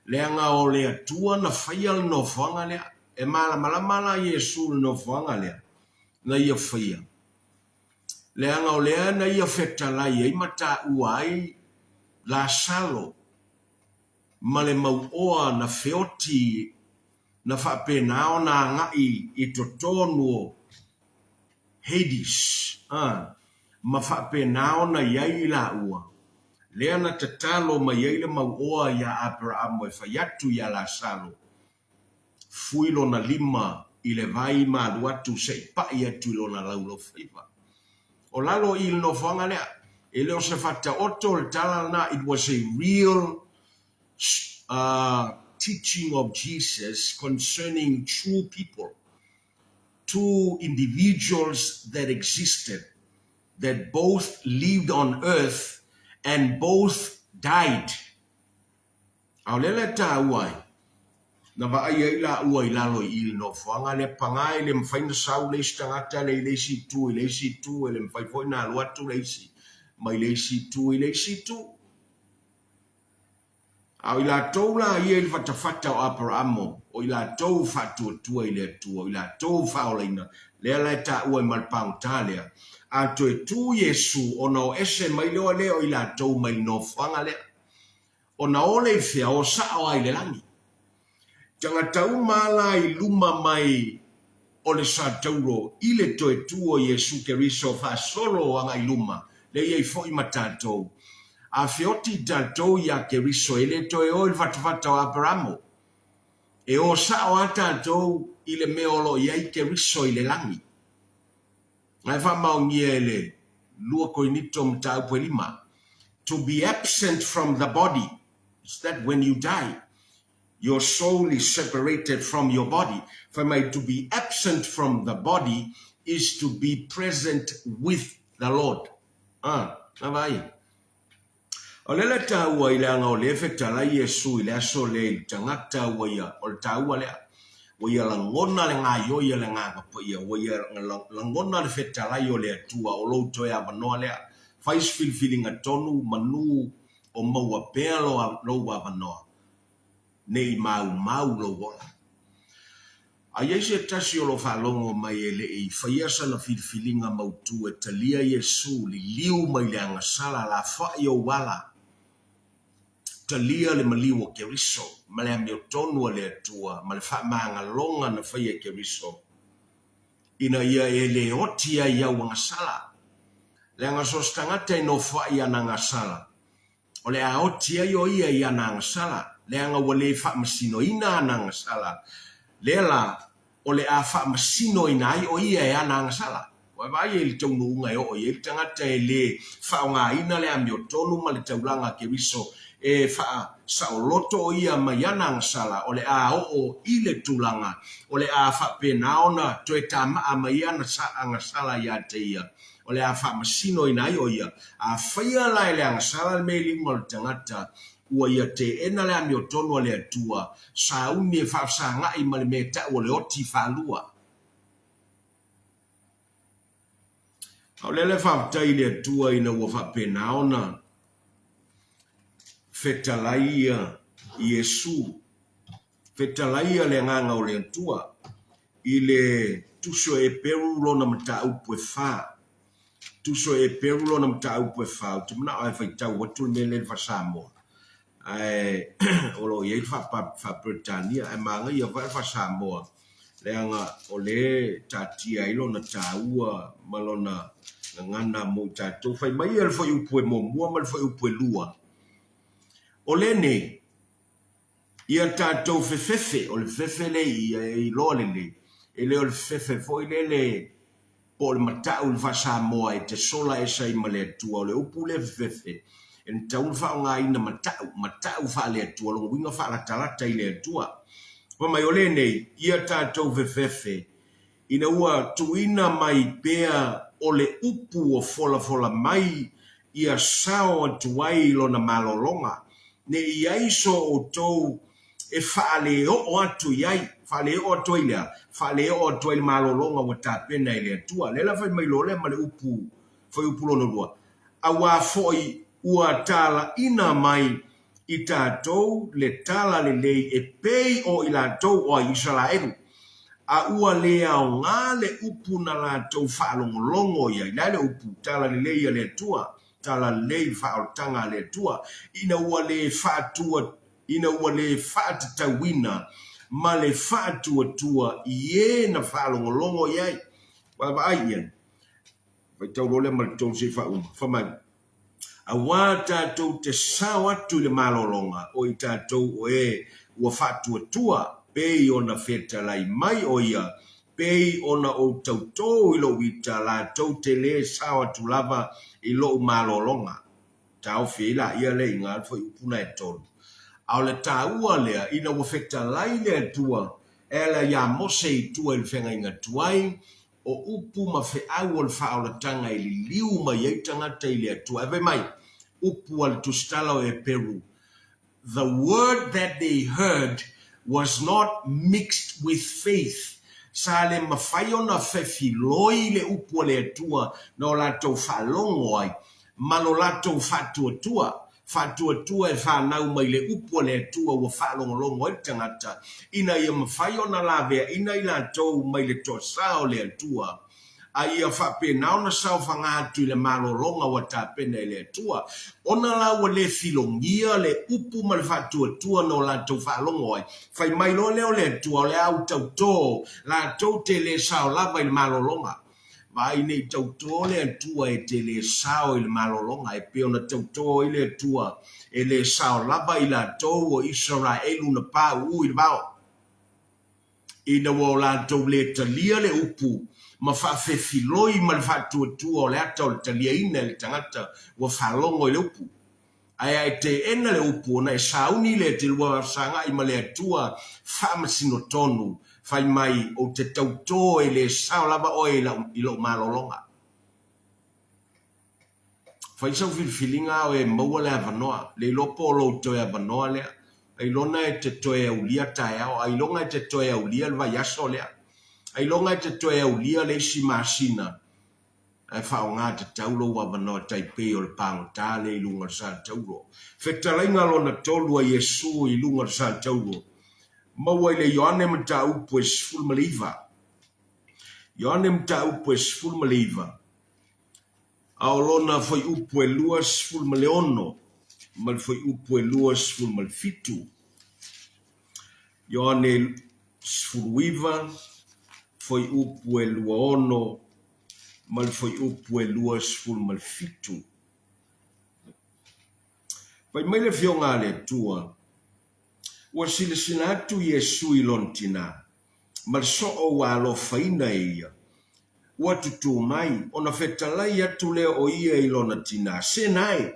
leaga o le Atua na faia le nofoaga lea. E malamalama la Iesu i le nofoaga lea na ia faia, leaga o lea na ia fetalai ai ma taua ai Lasalo ma le mauoa na feoti na faapena ona agai i totonu o Hades, a, ma faapena ona i ai i laua, lea na tatalo mai ai le mauoa iā Aperaamo e fai atu iā Lasalo, fui lona lima i le vai ma alu atu se i paʻi atu i lona laulaufaiva. O lalo i i le nofoaga lea, e le o se faataoto le tala lena, it was a real teaching of Jesus concerning true people, two individuals that existed, that both lived on earth and both died. A o lea la e taua ai, na vaai ai laua i lalo i i le nofoaga lea, paga e le mafai ona sau le isi tagata lea i le isi itu i le isi itu, e le mafai foi ona alu atu le isi mai le isi itu i le isi itu. A o i latou la ia i le fatafata o Aperaamo, o i latou faatuatua i le Atua, o i latou faaolaina, lea la e taua ai ma le pagota lea, a toe tu Iesu ona o ese mai loa lea o i latou mai le nofoaga lea. Ona o lea i fea, o sao lava i le lagi. Tagata uma lava la i luma mai o le satauro i le toe tu o Iesu Keriso faasolo agai luma, lea i ai foi ma tatou. A feoti tatou iā Keriso, e le toe o i le fatafata o Aperamo. E o sao lava tatou i le mea o lo o i ai Keriso i le lagi. Na e faamaonia e le Lua Korinito mataupu e lima, To be absent from the body, is that when you die, your soul is separated from your body. Fai mai, to be absent from the body is to be present with the Lord. Ah, na vaai. O lea la e taua ai leaga o lea e fetalai Iesu i le aso lea i le tagata ua ia, o le taua lea, ua ia lagona le gaoioi a le Agaga Paia, ua ia lagona le fetalai o le Atua, o lou toe avanoa lea. Fai se filifiliga tonu, manu o maua pea lou avanoa, ne i maumau lou ola. A i ai se tasi o lo o faalogo mai e le i faia sana filifiliga mautu e talia Iesu liliu mai le agasala lafoai ou ala, talia le maliu o Keriso ma le amiotonu a le Atua ma le faamagaloga na faia e Keriso, ina ia e le oti ai i au agasala. Leaga so o se tagata e nofoai i ana agasala, O le a oti ai o ia i ana agasala, leaga ua le faamasinoina ana agasala. Lea la, o le a faamasinoina ai o ia e ana agasala. Ua e vaai i le taunuuga e oo i ai le tagata e le faaaogaina le amiotonu ma le taulaga a Keriso e faasaoloto o ia mai ana agasala, o le a oo i le tulaga o le a faapena ona toe tamaa mai ana agasala ia te ia, o le a faamasinoina ai o ia. A faia la e le agasala le mea i lima o le tagata, ua ia teena le amiotonu a le Atua, sauni e faafesagai ma le mea e tau o le oti faalua. A o lea la e faafetai i le Atua ina ua faapena ona fetalai ia Iesu, fetalai ia le Agaga o le Atua i le Tusi o Eperu lona mataupu e fa. Tusi o Eperu lona mataupu e fa, ou te manao lava e faitau atu le mea lea i le faa-Samoa, ae o lo o i ai le faa-Peretania, ae manaia foi le faa-Samoa, leaga o lea e taatia ai lona taua ma lona gagana mo i tatou. Fai mai ia le fuaiupu e muamua ma le fuaiupu e lua, o lenei, ia tatou fefefe, o le fefefe lea e iloa lelei, e le o le fefefe foi lele po o le matau i le faa-Samoa e te sola ese ai ma le Atua. O le upu lea fefefe, e tatau ona faaaogaina matau, matau faale-Atua, lona uiga faalatalata i le Atua. Fai mai, o lenei, ia tatou fefefe ina ua tuuina mai pea o le upu ua folafola mai ia sao atu ai lona malologa, ne i i ai so outou e faaleoo atu i ai, faaleoo atu ai le a? Faaleoo atu ai le malologa ua tapena e le Atua. Lea la fai mai loa lea ma le upu, fuaiupu lona lua, Auā foi ua talaina mai i tatou le tala lelei e pei o i latou o ai Isaraelu, a ua le aoga le upu na latou faalogologo i ai. Le a le upu? Tala lelei a le Atua, tala lelei le faaolataga a le Atua, ina ua le faatua ina ua le faatatauina ma le faatuatua i e na faalogologo i ai. Vaavaai i ai. Faitau loa lea ma le 3 se i faauma. Fai mai, Auā tatou te sao atu i le malologa, o i tatou o e ua faatuatua, pei ona fetalai mai o ia, pei ona ou tautō i lou ita, latou te lē sao atu lava i lou malologa. Taofi ai laia lea i ina le fuaiupu na e tolu. A o le taua lea, ina ua fetalai le Atua e ala iā Mose i tua i le feagaiga tuai, o upu ma feau o le faaolataga e liliu mai ai tagata i le Atua. Ae fai mai, upu a le Tusitala o Eperu, The word that they heard was not mixed with faith. Sa le mafai ona fefiloi le upu a le Atua na o latou faalogo ai ma lo latou faatuatua. Faatuatua e fanau mai le upu a le Atua ua faalogologo ai le tagata, ina ia mafai ona laveaina i latou mai le toasa o le Atua, a ia faapena ona saofaga atu i le malologa ua tapena e le Atua. Ona la ua le filogia le upu ma le faatuatua na o latou faalogo ai, fai mai loa lea o le Atua, o le a ou tautō latou te le sao lava i le malologa. Vaai ne i tautō le Atua e te le sao i le malologa, e pei ona tautō ai le Atua e le sao lava i latou o Isaraelu na pauu i le vao, ina ua o latou le talia le upu ma faafefiloi ma le faatuatua o le ata o le taliaina e le tagata ua faalogo i le upu. Ae a e teena le upu, ona e sauni lea e te lua sagai ma le Atua faamasino tonu, fai mai, Ou te tautō e le sao lava oe i lou malologa. Fai sau filifiliga a oe e maua le avanoa, le iloa po o lou toe avanoa lea. Ailoga e te toe aulia taeao, ailoga e te toe aulia le vaiaso lea, ailoga e te toe aulia le isi masina, ae faaaoga tatau lou avanoa tai pei o le pagota lea i luga o le saletauro. Fetalaiga lona tolu a Iesu i luga o le saletauro, maua i le Ioane mataupu e 19. Ioane mataupu e 19, a o lona fuaiupu e 26 ma le fuaiupu e 27. Ioane 19, fuaiupu e 26 ma le fuaiupu e 27. Fai mai le Afioga a le Atua, Ua silasila atu Iesu i lona tina. ma le soo ua alofaina e ia, ua tutū mai, ona fetalai atu lea o ia i lona tinā, Sena e,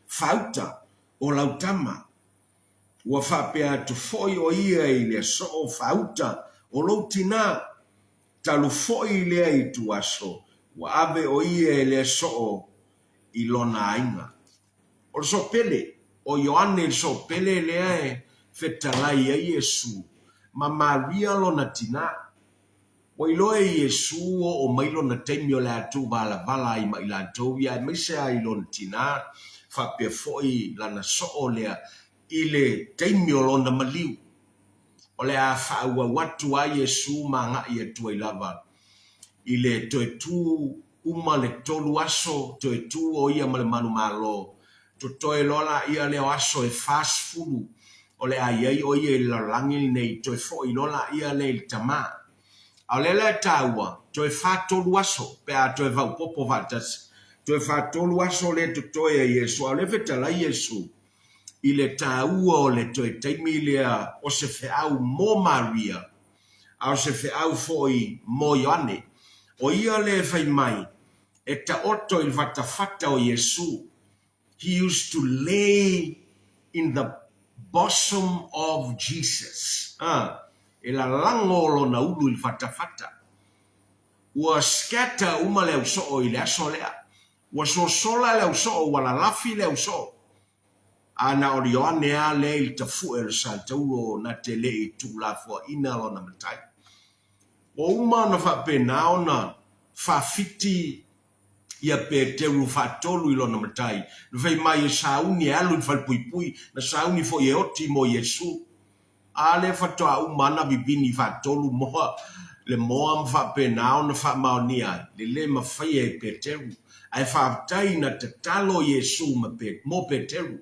faauta, o lau tama. Ua faapea atu foi o ia i le soo faauta, o lou tinā. Talu foi lea ituaso, ua ave o ia e lea soo i lona aiga. O le soo pele, o Ioane le soo pele lea e fetalai ai Iesu ma Maria lona tinā. Ua iloa e Iesu ua oo mai lona taimi o le a tuuvalavala ai ma i latou ia aemaise lava i lona tinā faapea foi lana soo lea i le taimi o lona maliu. O le a faaauau atu a Iesu ma agai atu ai lava i le toe tū uma le tolu aso, toe tū o ia ma le manumalo, totoe loa laia lea o aso e 40 o le a i ai o ia i le lalolagi lenei, toe foi loa laia lea i le Tama. A o lea la e taua, toe fatolu aso pe a toe faaopoopo faatasi, toe fatolu aso lea e totoe ai Iesu, a o lea e fetalai Iesu i le taua o le toe taimi lea o se feau mo Maria, a o se feau foi mo Ioane. O ia lea e fai mai, e taoto i le fatafata o Iesu, He used to lay in the bosom of Jesus. A, e lalago lona ulu i le fatafata. Ua scatter uma le ausoo i le aso lea. Ua sosola le ausoo, ua lalafi le ausoo. A na o le Ioane lava lea i le tafue o le satauro na te le i tuulafoaina lona matai. Ua uma ona faapena ona faafiti ia Peteru faatolu i lona matai, na fai mai e sauni e alu i le falepuipui, na sauni foi e oti mo Iesu. A lea faatoa uma ana vivini faatolu moa le moa ma faapena ona faamaonia ai le le mafaia e Peteru. Ae faafetai na tatalo Iesu ma mo Peteru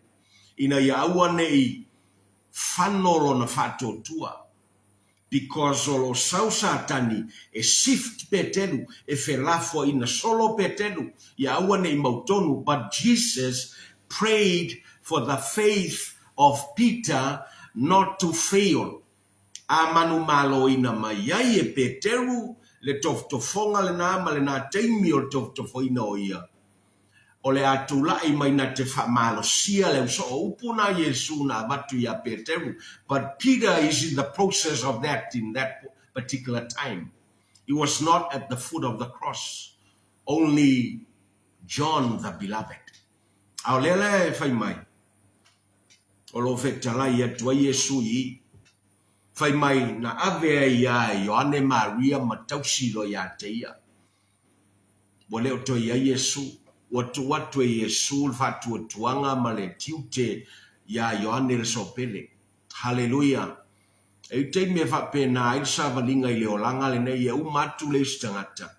ina ia aua ne i fano lona faatuatua. Because o lo o sau Satani e sift Peteru, e felafoaina solo Peteru, ia aua ne i mautonu, but Jesus prayed for the faith of Peter not to fail. A manumaloina mai ai e Peteru le tofotofoga lena ma lena taimi o le tofotofoina o ia, o le a tulai mai na te faamalosia le ausoo upu na Iesu na avatu iā Peteru, but Peter is in the process of that in that particular time. He was not at the foot of the cross, only John the beloved. A o lea la e fai mai, o lo o fetalai atu ai Iesu i i. Fai mai na ave ai iā Ioane Maria ma tausi loa iā te ia. Ua le o toe i ai Iesu. Ua tuu atu e Iesu le faatuatuaga ma le tiute iā Ioane le Sopele. Haleluia! E i taimi e faapena ai le savaliga i le olaga lenei, e uma atu le isi tagata,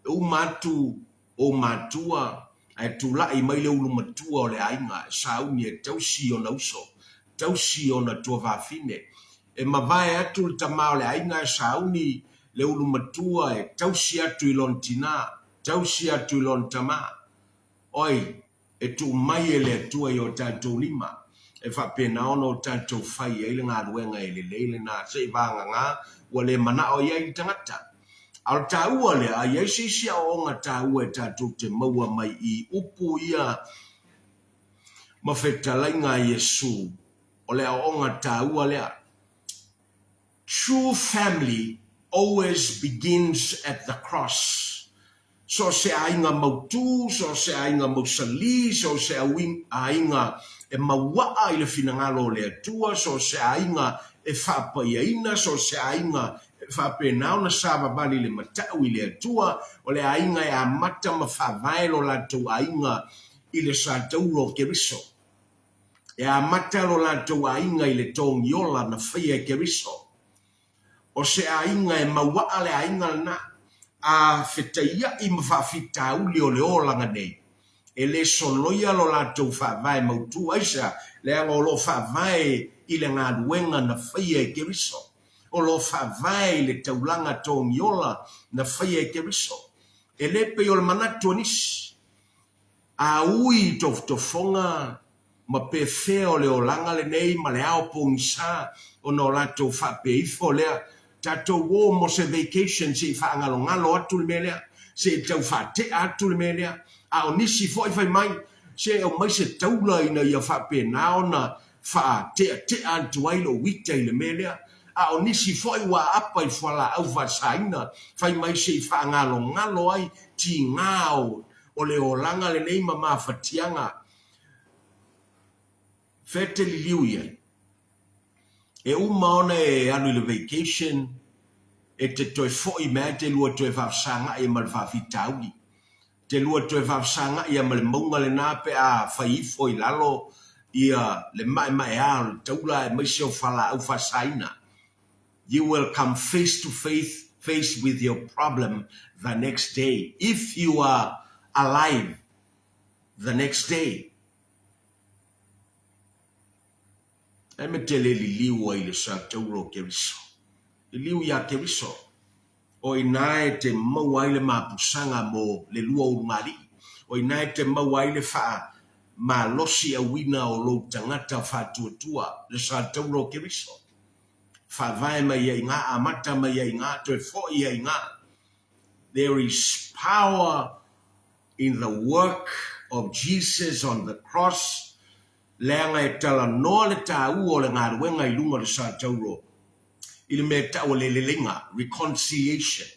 e uma atu ou matua, ae tulai mai le ulu matua o le aiga e sauni e tausi i ona uso, tausi i ona tuafafine. E mavae atu le tama o le aiga e sauni le ulu matua e tausi atu i lona tinā, tausi atu i lona tama. Oi, e tuu mai e le Atua i o tatou lima, e faapena ona o tatou fai ai le galuega e lelei lena, seivagana ua le manao i ai le tagata. A o le taua lea, a i ai se isi aoaoga taua e tatou te maua mai i upu ia ma fetalaiga a Iesu, o le aoaoga taua lea. True family always begins at the cross. So o se aiga mautū, so o se aiga mausalī, so o se aiga e mauaa i le finagalo o le Atua, so o se aiga e faapaiaina, so o se aiga e faapena ona savavali le matau i le Atua, o le aiga e amata ma faavae lo latou aiga i le satauro o Keriso. E amata lo latou aiga i le togiola na faia e Keriso. O se aiga e mauaa le aiga lena, a fetaiai ma faafitauli o le olaga nei, e le soloia lo latou faavae mautū. Aisea? Leaga o lo o faavae i le galuega na faia e Keriso. O lo o faavae i le taulaga togiola na faia e Keriso. E le pei o le manatu o nisi. A ui i tofotofoga ma pefea o le olaga lenei ma le ao pogisa ona o latou faapea ifo lea, Tatou o mo se vacation se i faagalogalo atu le mea lea, se i tau faatea atu le mea lea. A o nisi foi fai mai, se aumai se taula ina ia faapena ona faateatea atu ai lou ita i le mea lea. A o nisi foi ua aapa i fualaau faasaina, fai mai se i faagalogalo ai tiga o le olaga lenei ma mafatiaga. Fea e te liliu i ai? E uma ona e alu i le vacation, e te toe foi mai lava e te lua toe faafesagai ai ma le faafitauli. Te lua toe faafesagai ai ma le mauga lena pe a fai ifo i lalo ia le maemaea o le taula aemaise o fualaau faasaina. You will come face to face face with your problem the next day if you are alive the next day. Ae me te le liliu ai i le sa taula o Keriso. Liliu iā Keriso, o i ina e te maua ai le mapusaga mo le lua ulugalii, o i ina e te maua ai le faa malosi auina o lou tagata faatuatua, le sa taula o Keriso. Faavae mai ai ina, amata mai ai ina, toe foi ai ina. There is power in the work of Jesus on the cross, leaga e talanoa le taua o le galuega i luga o le sa tauro i le mea e tau o le leleiga, reconciliation,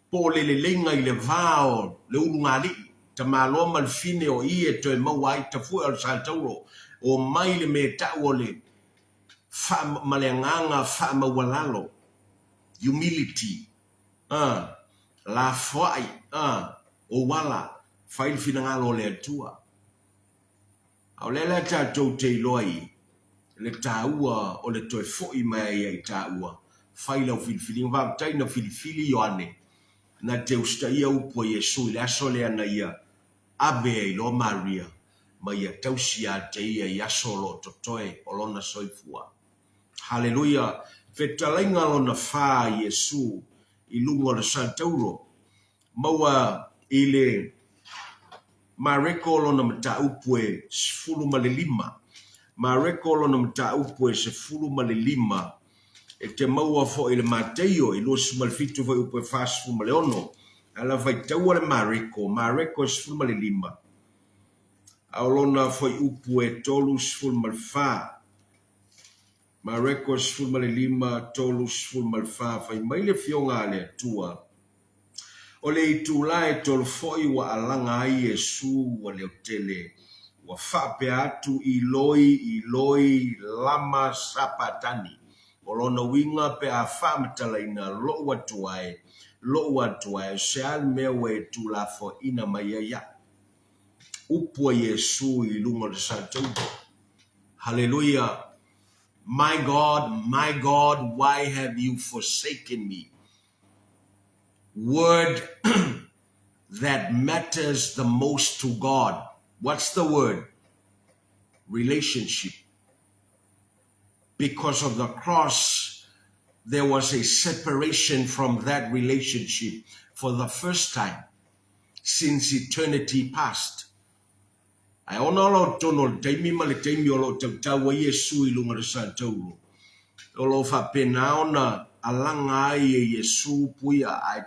po o le leleiga i le va o le ulugalii, tamaloa ma le fine o i e toe maua ai tafue o le sa tauro, omai le mea e tau o le faa, ma le agaga faamaualalo, humility, a, lafoai, a, ou ala, fai le finagalo o le Atua. A o lea la tatou te iloa i le taua o le toe foi mai ai ia i taua, fai lau filifiliga. Faafetai na filifili Ioane na te usitaia upu a Iesu i le aso lea na ia ave ai loa Maria ma ia tausi ia te ia i aso o lo o totoe o lona soifua. Haleluia! Fetalaiga lona fa a Iesu i luga o le satauro, maua i le Mareko lona mataupu e 15. Mareko lona mataupu e 15, e te maua foi i le Mateio e 27 fuaiupu e 46. Ae la faitaua le Mareko, Mareko e 15, a o lona fuaiupu e 34. Mareko 15, 34, Fai mai le Afioga a le Atua, O le itula e tolu foi ua alaga ai Iesu ua leotele, ua faapea atu, Iloi, Iloi, lama sapatani? O lona uiga pe a faamatalaina lou Atua e, lou Atua e, o se a le mea ua e tulafoaina mai ai iaʻu? Upu a Iesu i luga o le satauro. Haleluia! My God, my God, why have you forsaken me? Word that matters the most to God. What's the word? Relationship. Because of the cross, there was a separation from that relationship for the first time since eternity past. Ae ona o lo o totonu o le taimi ma le taimi o lo o tautau ai Iesu i luga o le satauro, o lo o faapena ona alaga ai e Iesu puia, ae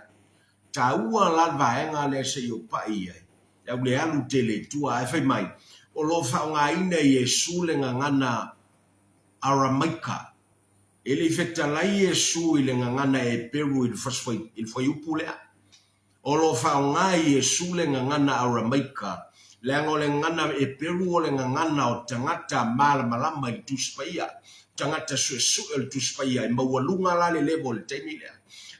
taua la le vaega lea se i ou pai i ai, e au le alu tele i tua, ae fai mai, o lo o faaaogaina e Iesu le gagana Aramaika. E le i fetalai Iesu i le gagana Eperu i le fuaiupu lea. O lo o faaaoga e Iesu le gagana Aramaika, leaga o le gagana Eperu o le gagana o tagata malamalama i le Tusi Paia, tagata suesue o le Tusi Paia, e maualuga la le level i le taimi lea.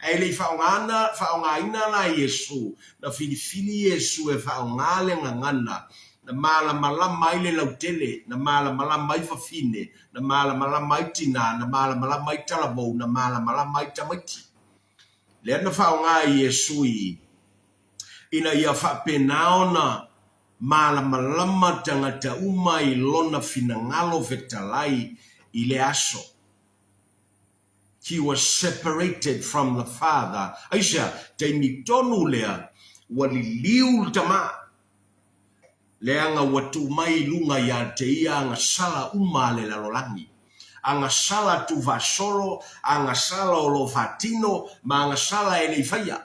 Ae le i faaaogaina, faaaogaina la e Iesu, na filifili Iesu e faaaoga le gagana na malamalama ai le lautele, na malamalama ai fafine, na malamalama ai tina, na malamalama ai talavou, na malamalama ai tamaiti. Lea na faaaoga e Iesu i ina ia faapena ona malamalama tagata uma i lona finagalo fetalai i lea aso. He was separated from the Father. Aisea? Taimi tonu lea ua liliu le Tama, leaga ua tuu mai i luga ia te ia agasala uma a le lalolagi. agasala tuufaasolo, agasala o lo o faatino, ma agasala e le i faia.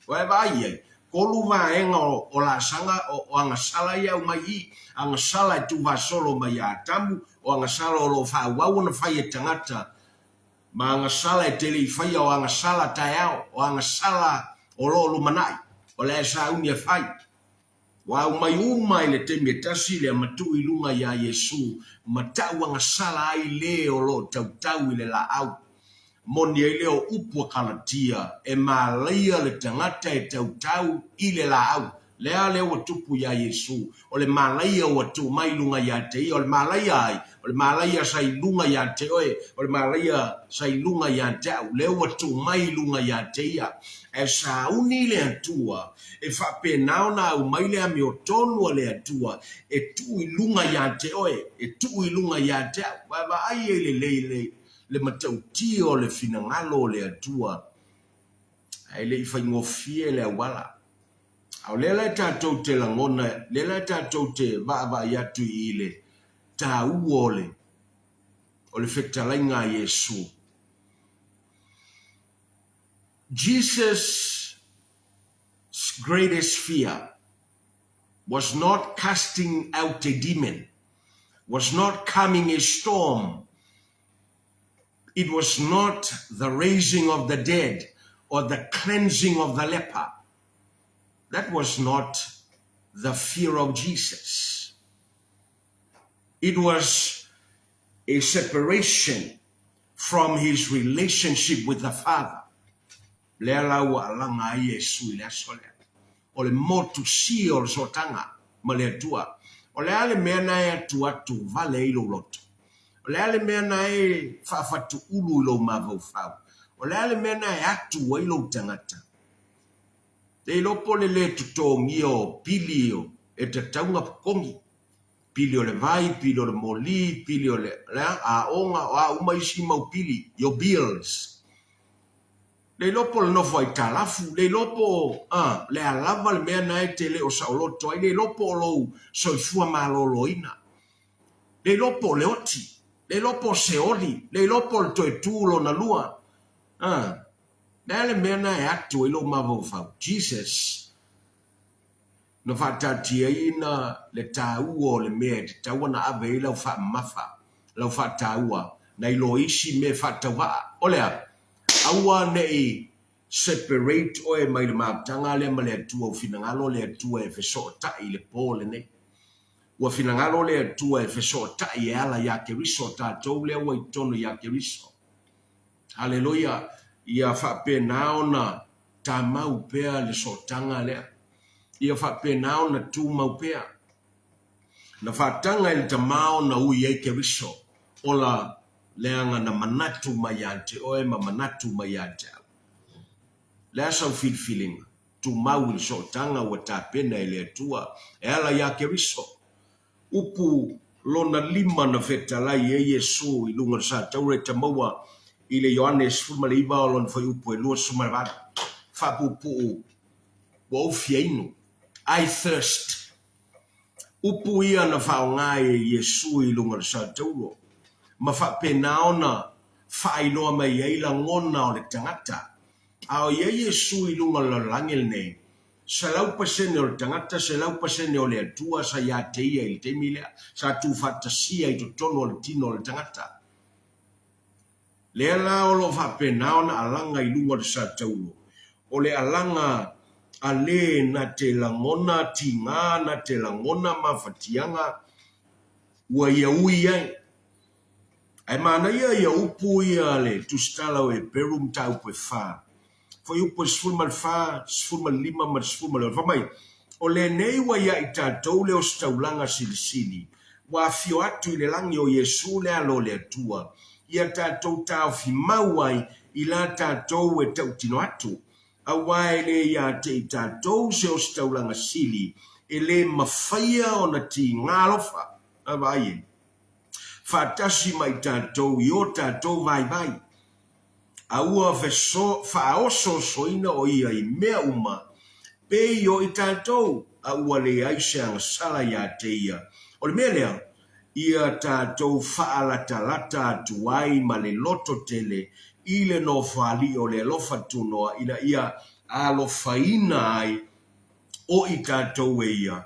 Ua e vaai i ai? Kolu vaega o laasaga o agasala ia e aumai i i, agasala e tuufaasolo mai ia Atamu, o agasala o lo o faaauau ona fai e tagata, ma agasala e te le i faia, o agasala taeao, o agasala o lo o lumanai, o le a e sauni e fai. Ua aumai uma i le taimi e tasi le amatuu i luga iā Iesu ma ta'u agasala ai lē o lo o tautau i le laau. Moni ai lea o upu a Kalatia, e malaia le tagata e tautau i le laau. Lea lea ua tupu iā Iesu, o le malaia ua tuu mai i luga iā te ia, o le malaia ai? O le malaia sa i luga iā te oe, o le malaia sa i luga iā te a'u, lea ua tuu mai i luga iā te ia. Ae sauni le Atua E faapena ona aumai le amiotonu a le Atua e tuu i luga iā te oe, e tuu i luga iā te au. Vaavaai ai lelei le, le matautia o le finagalo o le Atua, ae le i faigofie le auala. A o lea la e tatou te lagona, lea la e tatou te vaavaai atu i le taua o le, o le fetalaiga a Iesu. Jesus greatest fear was not casting out a demon, was not calming a storm, it was not the raising of the dead or the cleansing of the leper. That was not the fear of Jesus. It was a separation from his relationship with the Father. Lea la ua alaga ai Iesu i le aso lea. O le motusia o le sootaga ma le Atua. O le a le mea na e atuatu vale ai lou loto? O le a le mea na e faafatuulu i lou mafaufau? O le a le mea na e atu ai lou tagata? Le iloa po o le lē totogia o pili e tatau ona totogi. Pili o le vai, pili o le moli, pili o le a, aoga, o a uma isi mau pili, your bills. Le iloa po o le nofo aitalafu, le iloa po o, a, le a lava le mea na e te le o saoloto ai, le iloa po o lou soifua maloloina, le iloa po o le oti, le iloa po o se oli, le iloa po o le toe tu lona lua, a, le a le mea na e atu ai lou mafaufau? Jesus. Na faataatiaina le taua o le mea e tatau ona ave ai lau faamamafa, lau faataua, nai lo isi mea faatauvaa. O le a? Aua ne i separate oe mai le mafutaga lea ma le Atua, ua finagalo le Atua e fesootai i le po lenei. Ua finagalo le Atua e fesootai e ala iā Keriso, tatou lea ua i totonu iā Keriso. Haleluia! Ia faapena ona tamau pea le sootaga lea. Ia faapena ona tumau pea. Na faataga e le Tama ona ui ai Keriso, ola leaga na manatu mai ia te oe ma manatu mai ia te au. Le a sau filifiliga? Tumau i le sootaga ua tapena e le Atua e ala iā Keriso. Upu lona lima na fetalai ai Iesu i luga o le sataura e tamaua i le Ioane 19 o lona fuaiupu e 28, Faapuupuu, Ua ou fia inu, I thirst. Upu ia na faaaoga e Iesu i luga o le satauro, ma faapena ona faailoa mai ai lagona o le tagata. A o i ai Iesu i luga o le lalolagi lenei, 100% o le tagata, 100% o le Atua sa ia te ia i le taimi lea, sa tuufaatasia i totonu o le tino o le tagata. Lea la o lo o faapena ona alaga i luga o le satauro, o le alaga a le na te lagona tiga, na te lagona mafatiaga, ua ia ui ai. Ae manaia ia upu ia a le Tusitala o Eperu mataupu e fa, fuaiupu e 14, 15 ma le 16, fai mai, O lenei ua ia i tatou le ositaulaga silisili, ua afio atu i le lagi o Iesu le Alo o le Atua, ia tatou taofi mau ai i la tatou e tautino atu, auā e le ia te i tatou se ositaulaga sili e lē mafaia ona tiga alofa, a vaai e, faatasi ma i tatou i o tatou vaivai. A ua faaosoosoina o ia i mea uma, pei o i tatou, a ua leai se agasala iā te ia. O le mea lea, Ia tatou faalatalata atu ai ma le loto tele i le Nofoalii o le alofa tunoa ina ia alofaina ai o i tatou e ia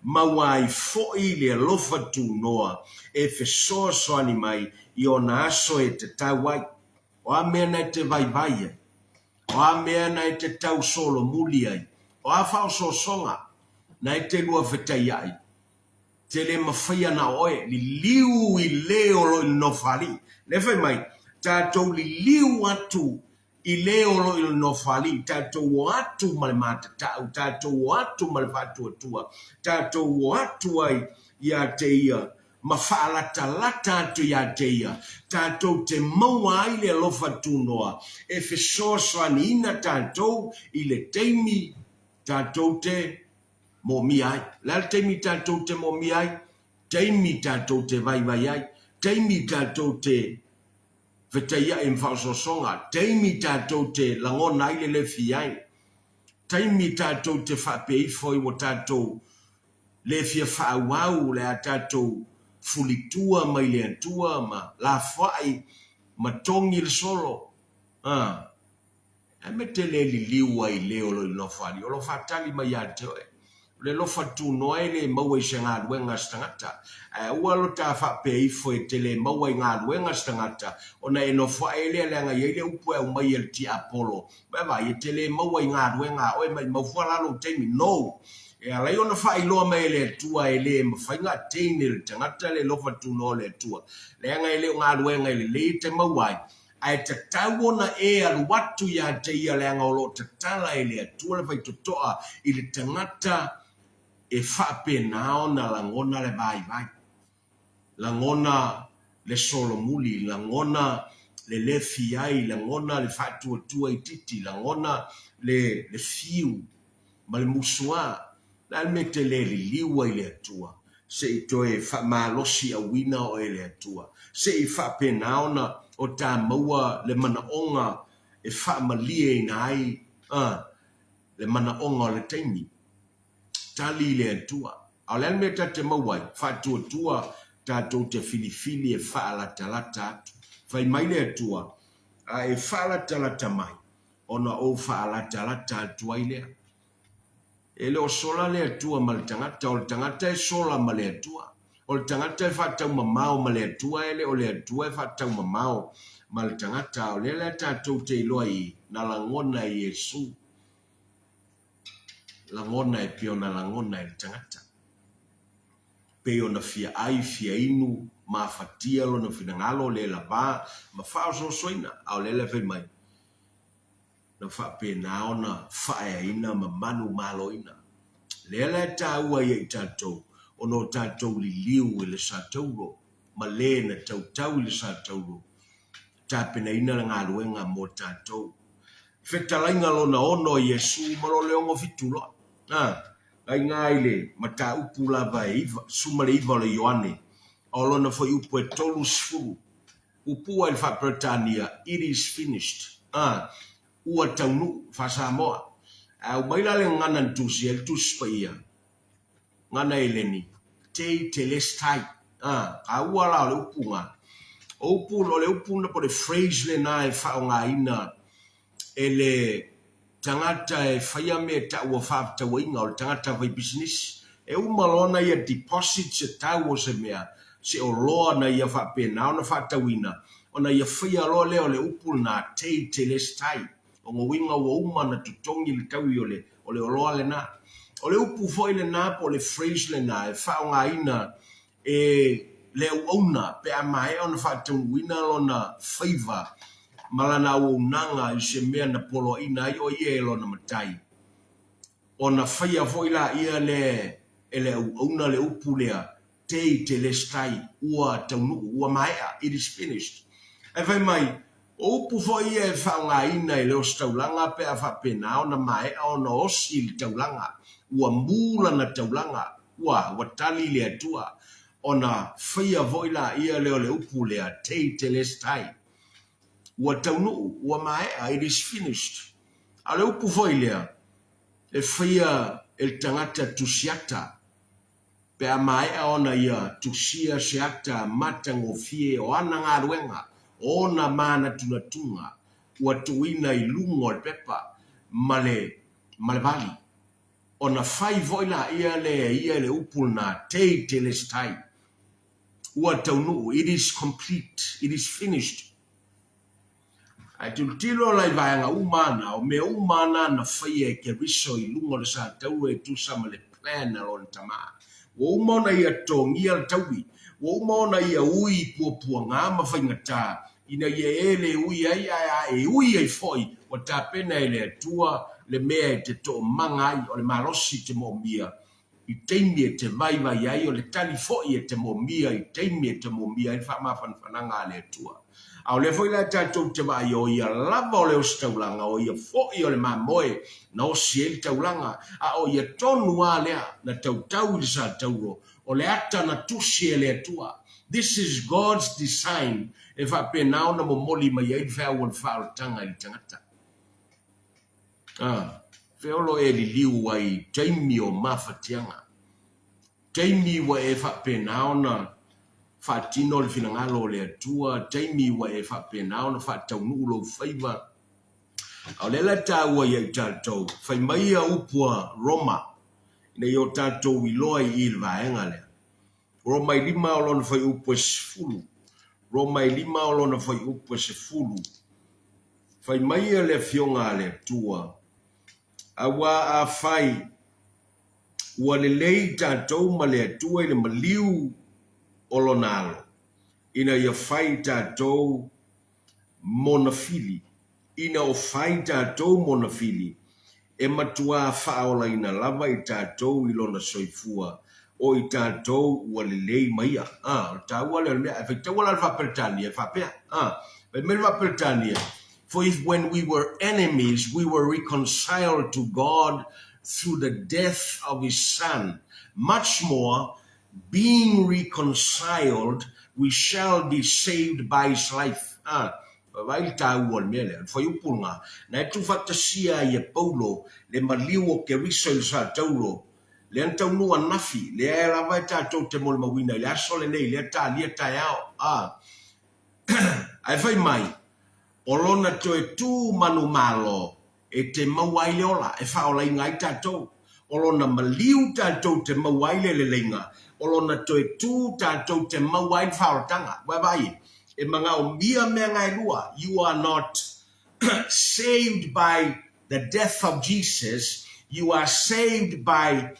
maua ai foi le alofa tunoa e fesoasoani mai i ona aso e tatau ai. O a mea na e te vaivai ai? O a mea na e te tau solomuli ai? O a faaosoosoga na e te luafetaiai? Te le mafaia na o oe, liliu i le o lo i le Nofoalii. Lea fai mai, tatou liliu atu i le o lo i le Nofoalii, tatou o atu ma le matatau, tatou o atu ma le faatuatua, tatou o atu ai ia te ia ma faalatalata atu ia te ia, tatou te maua ai le alofa tunoa e fesoasoaniina tatou i le taimi tatou te moomia ai. O le a le taimi tatou te moomia ai? Taimi tatou te vaivai ai, taimi tatou te fetaiai ma faaosoosoga, taimi tatou te lagona ai le le fia ai, taimi tatou te faapea ifo ai ua tatou le fia faaauau o le a tatou fulitua mai le Atua ma lafoai ma togi le solo. A. Ae me te le liliu ai i le o lo i Nofoalii, o lo faatali mai ia te oe. O le alofa tunoa e le maua i se galuega a se tagata. Ae aua lo ta faapea ifo e te le maua i galuega a se tagata, ona e nofoae ai lea leaga e i ai le upu e aumai e le tiapolo, Vaai, e te le maua i galuega a oe, maimau fua la lou taimi. No! E ala ai ona faailoa mai e le Atua e le mafai ona attain e le tagata le alofa tunoa o le Atua, leaga e le o galuega e lelei e te maua ai, Ae tatau ona e alu atu ia te ia leaga o lo o tatala e le Atua le faitotoa i le tagata e faapena ona lagona le vaivai, lagona le solomuli, lagona le le fia ai, lagona le faatuatua itiiti, lagona le fiu ma le musuā. O le a le mea e te le liliu ai i le Atua? Se i toe faamalosi auina oe e le Atua. Se i faapena ona o ta maua le manaoga e faamalieina ai a le manaoga o le taimi. Tali i le Atua. A o le a le mea ta te maua ai? Faatuatua tatou te filifili e faalatalata atu. Fai mai le Atua, A e faalatalata mai, ona ou faalatalata atu ai lea. E le o sola le Atua ma le tagata, o le tagata e sola ma le Atua. O le tagata e faataumamao ma le Atua, e le o le Atua e faataumamao ma le tagata. A o lea la tatou te iloa i na lagona e Iesu, lagona e pei ona lagona e le tagata. Pei ona fia ai, fia inu, mafatia lona finagalo, le lava ma faaosoosoina. A o lea la e fai mai, na faapena ona faaeaina ma manumaloina. Lea la e taua ia i tatou, ona o tatou liliu i le satauro ma le na tautau i le satauro, tapenaina le galuega mo tatou. Fetalaiga lona ono a Iesu ma lo le 67 loa. A, laiga i le mataupu lava e 19 o le Ioane, a o lona foi upu e 30. Pupua i le faa-Peretania, It is finished. A, ua taunuu, faa-Samoa. Ae aumai la le gagana na tusi ai le Tusi Paia, gagana Eleni, Te telestai. A, taua la o le upu na. O upu, o le upu na po o le phrase lena e faaaogaina e le tagata e faia mea e taua faafetauaiga, o le tagata faipisinisi. E uma loa ona ia deposit se tau o se mea, se oloa na ia faapena ona faatauina, ona ia faia loa lea o le upu lena, te telestai. O lona uiga ua uma ona totogi le taui o le o le oloa lena. O le upu foi lena po o le phrase lena e faaaogaina e le auauna pe a maea ona faataunuuina lona faiva ma lana auaunaga i se mea na poloaiina ai o ia e lona matai, ona faia foi laia lea e le auauna le upu lea, Te telestai, ua taunuu, ua maea, it is finished. Ae fai mai, o upu foi ia e faaaogaina e le ositaulaga pe a faapena ona maea ona osi le taulaga, ua mu lana taulaga, ua, ua tali le Atua, ona faia foi laia lea o le upu lea, Te telestai, ua taunuu, ua maea, it is finished. A o le upu foi lea, e faia e le tagata tusiata. Pe a maea ona ia tusia se ata matagofie o ana galuega, o ona manatunatuga ua tuuina i luga o le pepa ma le ma le vali, ona fai foi laia lea e ia i le upu lena, Tetelestai, ua taunuu, it is complete, it is finished. Ae tilotilo la i vaega uma lava na, o mea uma lava na na faia e Keriso i luga o le satauro e tusa ma le plan a lona Tama. Ua uma ona ia totogia le taui, ua uma ona ia ui i puapuaga ma faigata, ina ia e le ui ai, ae a e ui ai foi, ua tapena e le Atua le mea e te toomaga ai, o le malosi te moomia i taimi e te vaivai ai, o le tali foi e te moomia i taimi e te moomia ai le faamafanafanaga a le Atua. A o lea foi la e tatou te vaai, o ia lava o le ositaulaga, o ia foi o le mamoe na osi ai le taulaga, a o ia tonu lava lea na tautau i le satauro, o le ata na tusi e le Atua. This is God's design e faapena ona momoli mai ai le feau o le faaolataga i le tagata. A, feolo e liliu ai i taimi o mafatiaga, taimi ua e faapena ona faatino le finagalo o le Atua, taimi ua e faapena ona faataunuu lou faiva. A o lea la e taua ia i tatou, fai mai ia upu a Roma, ina ia o tatou iloa i i le vaega lea. Roma e lima o lona fuaiupu e 10. Roma e lima o lona fuaiupu e 10. Fai mai ia le Afioga a le Atua, Auā afai ua lelei tatou ma le Atua i le maliu o Lona Alo, ina ia fai tatou mona fili, ina o fai tatou mona fili, e matuā faaolaina lava i tatou i lona soifua, o i tatou ua lelei ma ia. A, o le taua lea o le mea. Ae faitaua la le Faa-Peretania e faapea, a, fai mai le Faa-Peretania, For if when we were enemies we were reconciled to God through the death of his Son, much more, being reconciled, we shall be saved by his life. A, vaai le taua o le mea lea, o le fuaiupu lena, na e tuufaatasia ai e Paulo le maliu o Keriso i le satauro, lea na taunuu ananafi, lea lava e tatou te molimauina i le aso lenei, lea talia taeao. A, ae fai mai, o lona toe tu manumalo e te maua ai le ola, e faaolaina ai tatou. O lona maliu tatou te maua ai le leleiga, o lona toe tu tatou te maua ai le faaolataga. Vaavaai e, e manaomia mea na e lua, you are not saved by the death of Jesus, you are saved by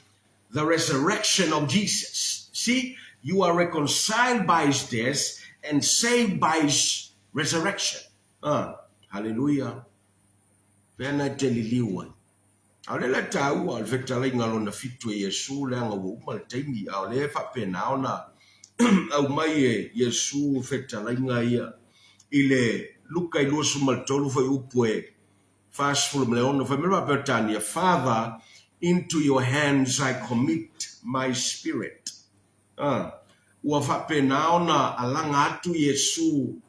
the resurrection of Jesus. See, you are reconciled by his death and saved by his resurrection. Ah, hallelujah. Pea na te liliu ai. A o lea la taua o le fetalaiga lona fitu e Iesu leaga ua uma le taimi, a o lea e faapena ona aumai e Iesu fetalaiga ia i le Luka i 23 fuaiupu e 46, fai mai le Faa-Peretania, Father, into your hands I commit my spirit. A, ua faapena ona alaga atu Iesu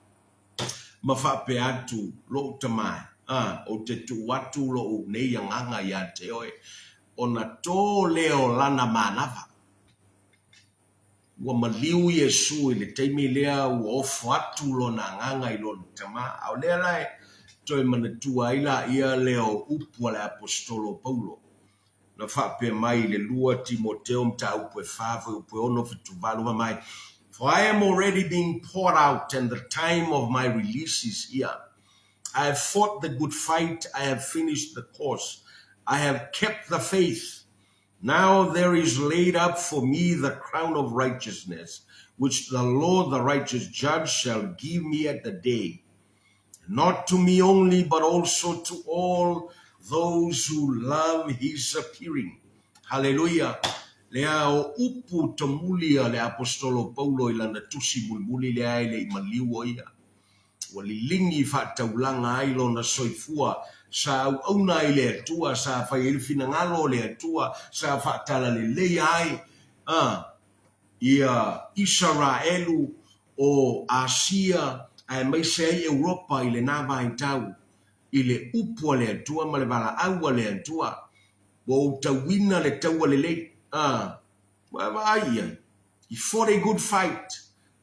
ma faapea atu, Lou Tama e, a, ou te tuu atu lou nei agaga iā te oe, ona tō lea o lana manava. Ua maliu Iesu i le taimi lea ua ofo atu lona agaga i lona Tama, a o lea la e toe manatua ai laia lea o upu a le Aposetolo o Paulo, na faapea mai i le lua Timoteo mataupu e fa fuaiupu e ono fitu valu fai mai, For I am already being poured out and the time of my release is here. I have fought the good fight, I have finished the course, I have kept the faith. Now there is laid up for me the crown of righteousness, which the Lord the righteous judge shall give me at the day. Not to me only, but also to all those who love his appearing. Haleluia! Lea o upu tomuli a le Aposetolo Paulo i lana tusi mulimuli lea e le i maliu o ia. Ua liligi faataulaga ai lona soifua, sa auauna ai le Atua, sa fai ai le finagalo o le Atua, sa faatalaleleia ai a ia Isaraelu o Asia aemaise ai Europa i lena vaitau, i le upu a le Atua ma le valaau a le Atua. Ua ou tauina le taua lelei, a. Ua e vaai i ai? He fought a good fight.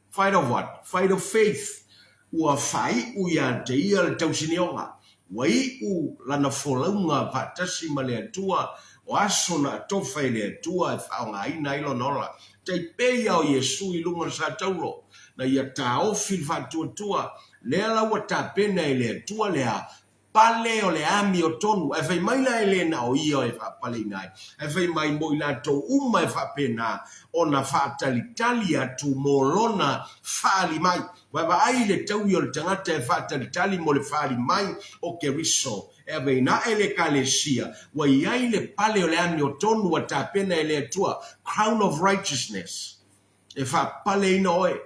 Fight of what? Fight of faith. Ua faaiu ia te ia le tausinioga. Ua iu lana folauga faatasi ma le Atua, o aso na atofa e le Atua e faaaogaina ai lona ola. Tai pei ia o Iesu i luga o le sataulo, na ia taofi le faatuatua, lea la ua tapena e le Atua le a Pale o le amiotonu, ae fai mai la e le na o ia e faapaleina ai, ae fai mai mo i latou uma e faapena ona faatalitali atu mo lona faali mai. Vaavaai i le taui o le tagata e faatalitali mo le faali mai o Keriso e aveina ae le Ekalesia, ua i ai le pale o le amiotonu ua tapena e le Atua, crown of righteousness. E faapaleina oe.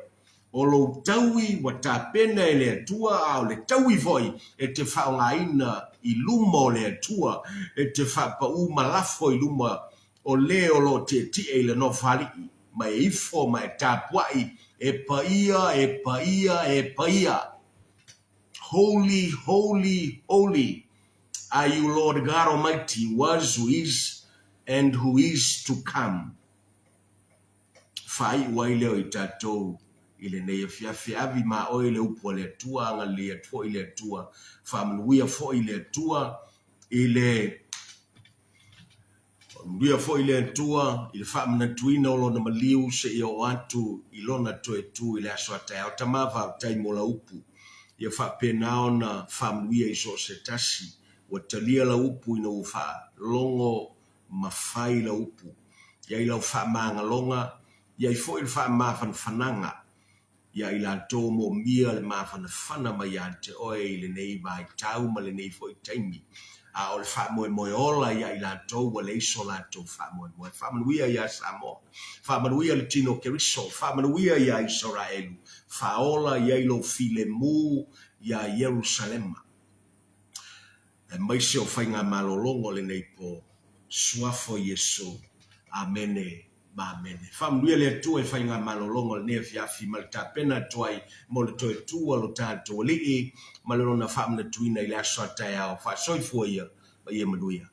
O lou taui ua tapena e le Atua, a o le taui foi e te faaaogaina i luma o le Atua, e te faapaū ma lafo i luma o le o lo o tietie i le Nofoalii, ma e ifo ma e tapuai, e paia, e paia, e paia. Holy, holy, holy are you Lord God Almighty, who was, who is, and who is to come. Faaiu ai lea o i tatou i lenei afiafi. Avi ma oe le upu a le Atua, agalelei atu foi le Atua, faamanuia foi le Atua i le Faamanuia foi le Atua i le faamanatuina o Lona maliu seia oo atu i Lona toe tu i le aso a taeao. Tama, faafetai mo lau upu. Ia faapena ona faamanuia i so o se tasi ua talia lau upu ina ua faalogo ma fai lau upu. I ai lau faamagaloga, i ai foi le faamafanafanaga ia i latou moomia le mafanafana mai ia te oe i lenei vaitau ma lenei foi taimi, a o le faamoemoe ola ia i latou ua leai so latou faamoemoe. Faamanuia ia Samoa, faamanuia le tino o Keriso, faamanuia ia Isaraelu, faaola i ai lou filemu ia Ierusalema. Aemaise o faigamalologa o lenei po, Suafa o Iesu. Amene ma amene. Faamanuia le Atua i faigamalologa o lenei afiafi ma le tapena atu ai mo le toe tu a lo tatou Alii ma le Lona faamanatuina i le aso a taeao. Faasoifua ia ma ia manuia.